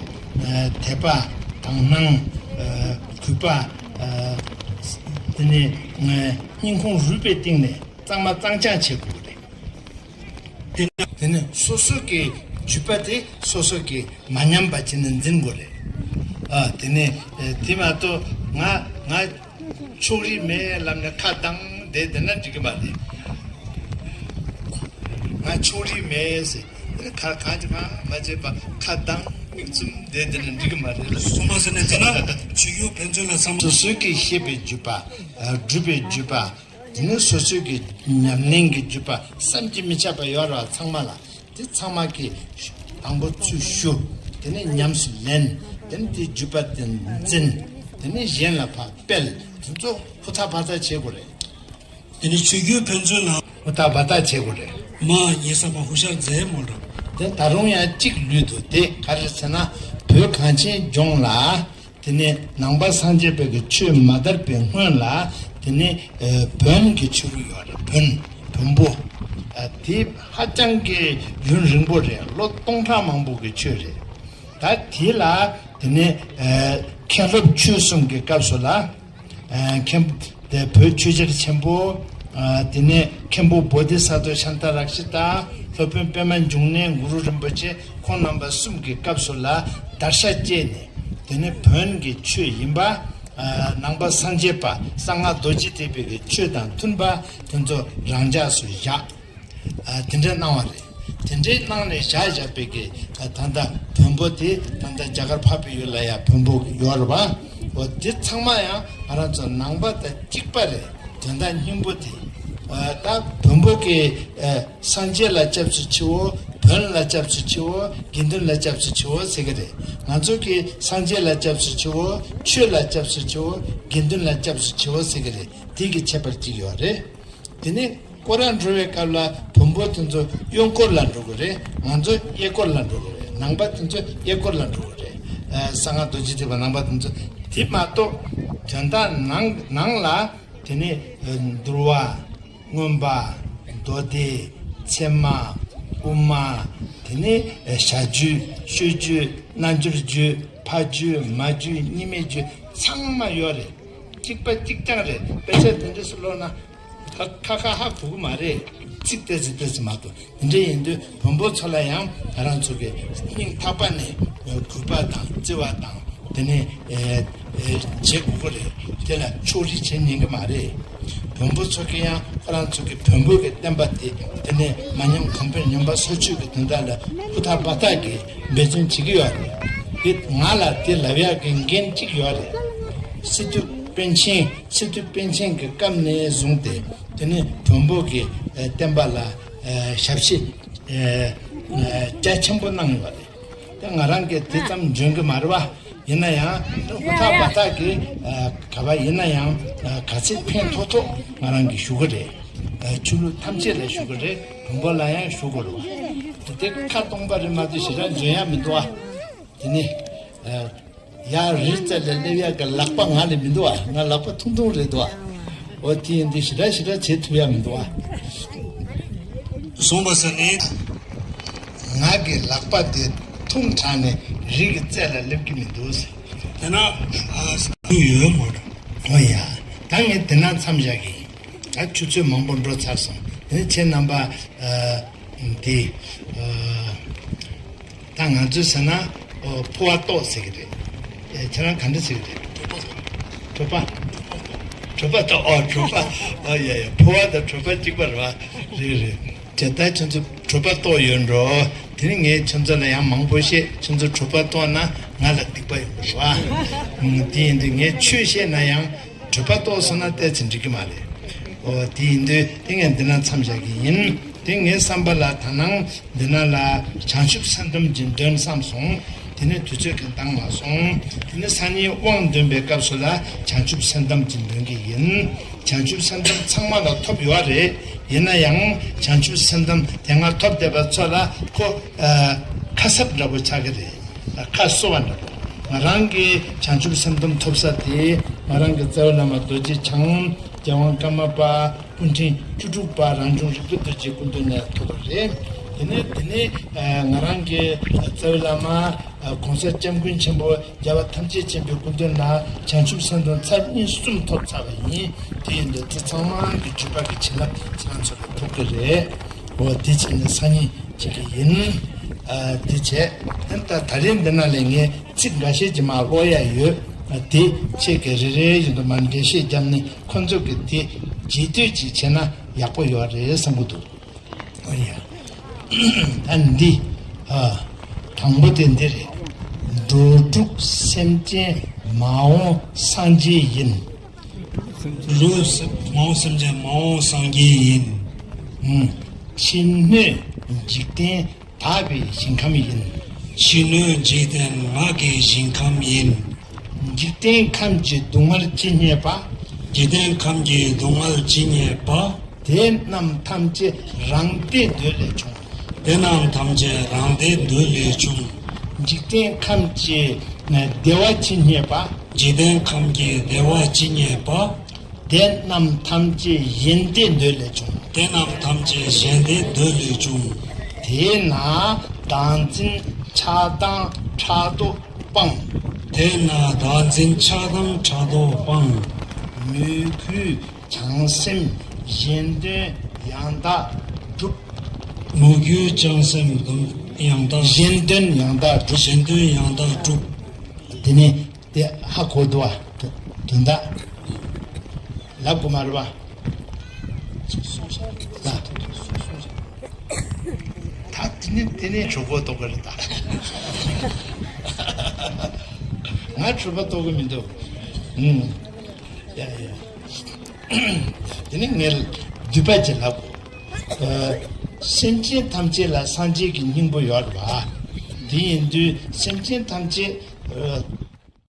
དད་པ་དག་སྣང་གུས་པ་དེ་ནས་སྙིང་ཁོང་རུས་པའི་གཏིང་ནས་གཙང་མ་གཙང་རྐྱང་བྱེད་དགོས་རེད། དེ་ནས་སོ་སོ་གི་བརྒྱུད་པ་དེ་སོ་སོ་གི་མ་ཉམས་པ་བྱས་ནས་འཛིན་དགོས་རེད། ཨ་དེ་ནས་དེ་མ་གཏོགས་ང་ང་ཕྱོགས་རིས་མེད་ལབ་ནས་ཁ་གདངས་བསྡད་བསྡད་ན་འགྲིག་གི་མ་རེད། ང་ཕྱོགས་རིས་མེད་ཟེར་ཁ་གང་ཅི་གང་མ་བྱེད་པ་ཁ་གདངས་མིག་བཙུམ་བསྡད་བསྡད་ན་འགྲིག་གི་མ་རེད། སོང་པ་ཟེར་ནས་དེ་ན་ཆོས་བརྒྱུད་ཕན་ཚུན་ལ་བསམ་བློ། སོ་སོ་གི་བཤད་པའི་བརྒྱུད་པ། སྒྲུབ་པའི་བརྒྱུད་པ། དེ་ནས་སོ་སོའི་གི་ཉམས་ལེན་གྱི་བརྒྱུད་པ་བསམ་གྱིས་མི་ཁྱབ་པ་ཡོད་རེད་བ། ཚང་མ་ལ་དེ་ཚང་མ་གི་དང་པོ་ཚུར་ཞུ། དེ་ནས་ཉམས་སུ་ལེན། དེ་ནས་དེའི་བརྒྱུད་པ་དེ་འཛིན། དེ་ནས་གཞན་ལ་ཕར་སྤེལ། དེ་ཚོ་ཧུར་ཐག་བར་ཐག་བྱེད་དགོས་རེད། དེ་ནས་ཆོས་བརྒྱུད་ཕན་ཚུན་ལ་ཧུར་ཐག་བར་ཐག་བྱེད་དགོས་རེད། མ་ཉེས་ས་མ་ཧུ་ཤར་མཛད་མོ་འདྲ། དེ་ད་རུང་ཡང་གཅིག་ལུས་འདུག་དེ་ག་རེ་ཟེར་ན་བོད་གངས་ཅན་ལྗོངས་ལ། དེ་ནས་ནང་པ་སངས་རྒྱས་པའི་གི་ཆོས་མ་དར་བའི་སྔོན་ལ་དེ་ནས་ཨ་བོན་གྱི་ཆོས་ལུགས་ཡོད་རེད། བོན། བོན་པོ། ཨ་དེ་ཧ་ཅང་གི་རྒྱུན་རིང་པོ་རེད། ལོ་སྟོང་ཕྲག་མང་པོ་གི་ཆོས་རེད། ད་དེ་ལ་དེ་ནས་ཨ་མཁན་སློབ་ཆོས་གསུམ་གྱི་སྐབས་སུ་ལ་ཨ་མཁན་དེ་བོད་ཆོས་རྒྱལ་ཆེན་པོ། ཨ་དེ་ནས་མཁན་པོ་བོ་དྷི་ས་ཏྭ་ཤཱནྟ་རཀྵི་ཏ། སློབ་དཔོན་པདྨ་འབྱུང་གནས་གུ་རུ་རིན་པོ་ཆེ། ཁོང་རྣམ་པ་གསུམ་གྱི་སྐབས་སུ་ལ་དར་ཤ་བཅད་ནས་དེ་ནས་བོན་གྱི་ཆོས་ཡིན་པ། ཨ་ནང་པ་སངས་རྒྱས་པ་གསང་སྔགས་རྡོ་རྗེ་ཐེག་པའི་གི་ཆོས་དང་མཐུན་པ་དེ་ཚོ་རང་འཇགས་སུ་བཞག་ཨ་དེ་འདྲ་གནང་བ་རེད། དེ་འདྲའི་གནང་ནས་བཞག་བཞག་པའི་གི་ཨ་ད་ལྟ་བོན་པོ་དེ་ད་ལྟ་རྒྱ་གར་འཕགས་པའི་ཡུལ་ལ་ཡང་བོན་པོ་ཡོད་རེད་བ། འོ་དེ་ཚང་མ་ཡང་ང་རང་ཚོ་ནང་པ་དང་གཅིག་པ་རེད། དོན་དག་སྙིང་པོ་དེ། ཨ་ད་བོན་པོ་གི་ཨ་སངས་རྒྱས་ལ་སྐྱབས་སུ་མཆིའོ། བོན་ལ་སྐྱབས་སུ་མཆིའོ། དགེ་འདུན་ལ་སྐྱབས་སུ་མཆིའོ་ཟེར་གི་རེད། ང་ཚོ་གི་སངས་རྒྱས་ལ་སྐྱབས་སུ་མཆིའོ། ཆོས་ལ་སྐྱབས་སུ་མཆིའོ། དགེ་འདུན་ལ་སྐྱབས་སུ་མཆིའོ་ཟེར་གི་རེད། དེ་གི་ཁྱད་པར་གཅིག་ཡོད་རེད། དེ་ནས་སྐོར་ར་འགྲོ་བའི་སྐབས་ལ་བོན་པོ་དེ་ཚོ་གཡོན་སྐོར་ལ་འགྲོ་གི་རེད། ང་ཚོ་གཡས་སྐོར་ལ་འགྲོ་གི་རེད། ནང་པ་དེ་ཚོ་གཡས་སྐོར་ལ་འགྲོ་གི་རེད། ཨ་གསང་སྔགས་རྡོ་རྗེ་ཐེག་པ་ནང་པ་དེ་ཚོ། དེ་མ་གཏོགས་དོན་དག་ནང་ནང་ལ་དེ་ནས་ཨ་འདུལ་བ། མངོན་པ། མདོ་སྡེ། ཚད་མ། དབུ་མ། དེ་ནས་ཨ་བྱ་རྒྱུད། སྤྱོད་རྒྱུད། རྣལ་འབྱོར་རྒྱུད། ཕ་རྒྱུད། མ་རྒྱུད། གཉིས་མེད་རྒྱུད། ཚང་མ་ཡོད་རེད། གཅིག་པ་གཅིག་རྐྱང་རེད། དཔེ་ཆ་དེ་འདྲ་ཞིག་ཀློག་ན། ཁ་ཁ་ཁ་ཧ་གོ་གི་མ་རེད། ཚིག་ཏོག་ཙམ་ཏོག་ཙམ་མ་གཏོགས། དེ་འདྲ་ཡིན་དུས་བོན་པོ་ཚོ་ལ་ཡང་ང་རང་ཚོ་གི་སྙིང་ཐག་པ་ནས་གུས་པ་དང་བརྩི་བ་དང་དེ་ནས་ཨེ་ཨེ་བྱེད་དགོས་ཀྱི་རེད། དེ་ལ་ཕྱོགས་རིས་བྱེད་ཉན་གི་མ་རེད། བོན་པོ་ཚོ་གི་ཡང་ཁོ་རང་ཚོ་གི་བོན་པོ་གི་བསྟན་པ་དེ་དེ་ནས་མ་ཉམས་གོང་འཕེལ་ཉམས་པ་སོར་ཆུད་ཀྱི་དོན་དག་ལ་ཧུར་ཐག་འབད་ཐག་གིས་འབད་བརྩོན་བྱེད་ཀྱི་ཡོད་རེད། དེ་ང་ལ་དེ་ལབ་ཡག་གི་འགན་གཅིག་ཡོད་རེད། སི་ཏུ་པཎ་ཆེན། སི་ཏུ་པཎ་ཆེན་གྱི་སྐབས་ནས་བཟུང་སྟེ། དེ་ནས་བོན་པོ་གི་ཨ་བསྟན་པ་ལ་ཨ་ཞབས་ཕྱི་ཨ་ཨ་རྒྱ་ཆེན་པོ་གནང་ཡོད་རེད། དེ་ང་རང་གིས་དེ་ཙམ་འཇོན་གི་མ་རེད་བ། ཡིན་ན་ཡང་ཧུར་ཐག་འབད་ཐག་གིས་ཨ་ག་པར་ཡིན་ན་ཡང་ཨ་ག་ཚད་ཕན་ཐོགས་ཐོགས་ང་རང་གིས་ཞུ་གི་རེད། ཨ་ཆོས་ལུགས་ཐམས་ཅད་ལ་ཞུ་གི་རེད། བོན་པོ་ལ་ཡང་ཞུ་དགོས་རེད་བ། དེ་དེ་ཁ་སྟོང་པ་རེད་མ་གཏོགས་ཞེ་དྲག་འཇོན་ཡག་མི་འདུག་བ། དེ་ནས་ཨ། ཡར་རི་རྩེ་ལ་སླེབས་ཡག་གི་ལག་པ་ང་ལ་མི་འདུག་ཨ། ང་ལག་པ་ཐུང་ཐུང་རེད་འདུག་ཨ། འོ་དེ་ཡིན་དུས་ཞེ་དྲག་ཞེ་དྲག་བྱེད་ཐུབ་ཡག་མི་འདུག་ཨ། གསུངས་པ་ཟེར་ནས། ང་གི་ལག་པ་དེ་ཐུང་དྲགས་ནས་རི་གི་རྩེ་ལ་སླེབས་ཀྱི་མི་འདུག་ཟེར། དེ་ན་ཨ་ཡོད་མོད། འོ་ཡ། ད་ངས་དེ་ན་མཚམས་བཞག་གི་ཡིན། ད་ཆུ་ཚོད་མང་པོ་འགྲོ་ཚར་སོང་། དེ་ནས་ཁྱེད་རྣམ་པ་ཨ་དེ་ཨ། ད་ང་ཚོས་ཟེར་ན། ཨོ་ཕོ་བ་ཏོག་ཟེར་གི་རེད། ཨེ་ཁྱེད་རང་ག་འདྲ་ཟེར་གི་རེད། གྲོད་པ། གྲོད་པ་ཏོག་ཨོ་གྲོད་པ། ཨོ་ཡ་ཡ་ཕོ་བ་དང་གྲོད་པ་གཅིག་པ་རེད་བ། རེད་རེད། དེ་ལྟར་ཁྱོད་ཚོ་གྲོད་པ་ལྟོགས་ཡོད་འགྲོ། དེ་ནི་ངས་ཁྱོད་ཚོ་ལ་ཡང་མང་པོ་བཤད། ཁྱོད་ཚོ་གྲོད་པ་ལྟོགས་ན་ང་ལ་སྡིག་པ་ཡོང་གི་རེད་བ། ཨང་། དེ་ཡིན་དུས་ངས་ཆོས་བཤད་ན་ཡང་གྲོད་པ་ལྟོགས་སོང་ན་ཏོག་ཙམ་འགྲིག་གི་མ་རེད། ཨོ། དེ་ཡིན་དུས་དེ་ངས་འདི་ན་མཚམས་བཞག་གི་ཡིན། དེ་ངའི་བསམ་པ་ལ་ད་ནང་འདི་ན་ལ་བྱང་ཆུབ་སེམས་ཁམས་ཀྱི་འདོན་བསམ་སོང་། དེ་ནི་དུས་ཚོད་ཀྱི་འདང་མ་སོང་། དེ་ནི་སང་ཉིན་དབང་འདོན་པའི་སྐབས་སུ་ལ་བྱང་ཆུབ་སེམས་ཁམས་ཀྱི་འདོན་གྱི་ཡིན། བྱང་ཆུབ་སེམས་ཁམས་ཚང་མ་ལ་ཐོབ་ཡོད་རེད། ཡིན་ན་ཡང་བྱང་ཆུབ་སེམས་ཁམས་དེ་སྔ་ཐོབ་བསྡད་པ་ཚོ་ལ་ཁོ་ཨ་ཁ་གསབ་འདྲ་པོ་ཆགས་ཀྱི་རེད། ཁ་གསོ་བ་འདྲ་པོ། ང་རང་གིས་བྱང་ཆུབ་སེམས་ཁམས་ཐོབ་ས་དེ་ང་རང་གི་རྩ་བའི་བླ་མ་རྡོ་རྗེ་འཆང་། རྒྱལ་དབང་ཀརྨ་པ། སྐུ་ཕྲེང་བཅུ་དྲུག་པ་རང་བྱུང་རིག་པའི་རྡོ་རྗེའི་སྐུ་མདུན་ནས་ཐོབ་པ་རེད། དེ་ནས་དེ་ནས་ང་རང་གི་རྩ་བའི་བླ་མ་༸གོང་ས་༸སྐྱབས་མགོན་ཆེན་པོ་རྒྱལ་བ་ཐམས་ཅད་མཁྱེན་པའི་སྐུ་མདུན་ལ་བྱང་ཆུབ་སེམས་དང་ཚར་གཉིས་གསུམ་ཐོབ་ཚར་བ་ཡིན། དེ་ཡིན་དུས་དེ་ཚང་མ་གི་བརྒྱུད་པ་གི་བྱིན་རླབས་ཚང་ཚོ་ལ་ཐོབ་ཀྱི་རེད། འོ་དེ་བྱས་ནས་སང་ཉིན་བྱེད་ཀྱི་ཡིན། ཨ་དེ་བྱས་ད་ད་རེས་འདི་ན་ལས་ངས་ཚིག་འགའ་ཤས་ཀྱི་མ་ཀློག་ཡ་ཡོད། ཨ་དེ་ཁྱེད་ཀྱི་རེ་རེ་བཞིན་དུ་མ་འགྲེལ་བཤད་བརྒྱབ་ནས་ཁོ་ཚོ་གི་དེ་རྗེས་ཟློས་ཅིག་བྱས་ན་ཡག་པོ་ཡོད་རེད་བསམ་གི་འདུག་ཨ་ཡ། ད་འདི། ཨ། དང་པོ་དེ་འདི་རེད། འགྲོ་དྲུག་སེམས་ཅན་མ་འོངས་སངས་རྒྱས་ཡིན། འགྲོ་དྲུག་སེམས་མ་འོངས་སེམས་ཅན་མ་འོངས་སངས་རྒྱས་ཡིན། ཨུ། ཕྱི་སྣོད་འཇིག་རྟེན་དག་པའི་ཞིང་ཁམས་ཡིན། ཕྱི་སྣོད་འཇིག་རྟེན་དག་གི་ཞིང་ཁམས་ཡིན། འཇིག་རྟེན་ཁམས་ཀྱི་སྡུག་བསྔལ་ཇི་སྙེད་པ། འཇིག་རྟེན་ཁམས་ཀྱི་སྡུག་བསྔལ་ཇི་སྙེད་པ། དེ་རྣམས་ཐམས་ཅད་རང་བདེ་འདོད་ལས་བྱུང་། དེ་རྣམས་ཐམས་ཅད་རང་བདེ་འདོད་ལས་བྱུང་། འཇིག་རྟེན་ཁམས་ཀྱི་བདེ་བ་ཇི་སྙེད་པ། འཇིག་རྟེན་ཁམས་ཀྱི་བདེ་བ་ཇི་སྙེད་པ། དེ་རྣམས་ཐམས་ཅད་གཞན་བདེ་འདོད་ལས་བྱུང་། དེ་རྣམས་ཐམས་ཅད་གཞན་བདེ་འདོད་ལས་བྱུང་། དེས་ན་བདག་འཛིན་ཆགས་སྡང་ཕྲག་དོག་སྤང་། དེས་ན་བདག་འཛིན་ཆགས་སྡང་ཕྲག་དོག་སྤང་། མོས་གུས་བྱང་སེམས་གཞན་དོན་ཡང་དག་སྒྲུབ། མོས་གུས་བྱང་སེམས་ཡང་དག་གཞན་དོན་ཡང་དག་སྒྲུབ། གཞན་དོན་ཡང་དག་སྒྲུབ། དེ་ནས་དེ་ཧ་གོ་འདུག་བ། དོན་དག་ལབ་དགོས་མ་རེད་བ། ལ། ད་དེ་ནས་དེ་ནས་གྲོད་ཁོག་ལྟོགས་ཀྱི་རེད་ད། ང་གྲོད་པ་ལྟོགས་ཀྱི་མི་འདུག་ཨུམ། ཡ་ཡ། དེ་ནི་ངས་བསྡུས་པ་ཅིག་ལབ་དགོས། ཨ། སེམས་ཅན་ཐམས་ཅད་ལ་སངས་རྒྱས་ཀྱི་སྙིང་པོ་ཡོད་རེད་བ། དེ་ཡིན་དུས་སེམས་ཅན་ཐམས་ཅད་ཨ།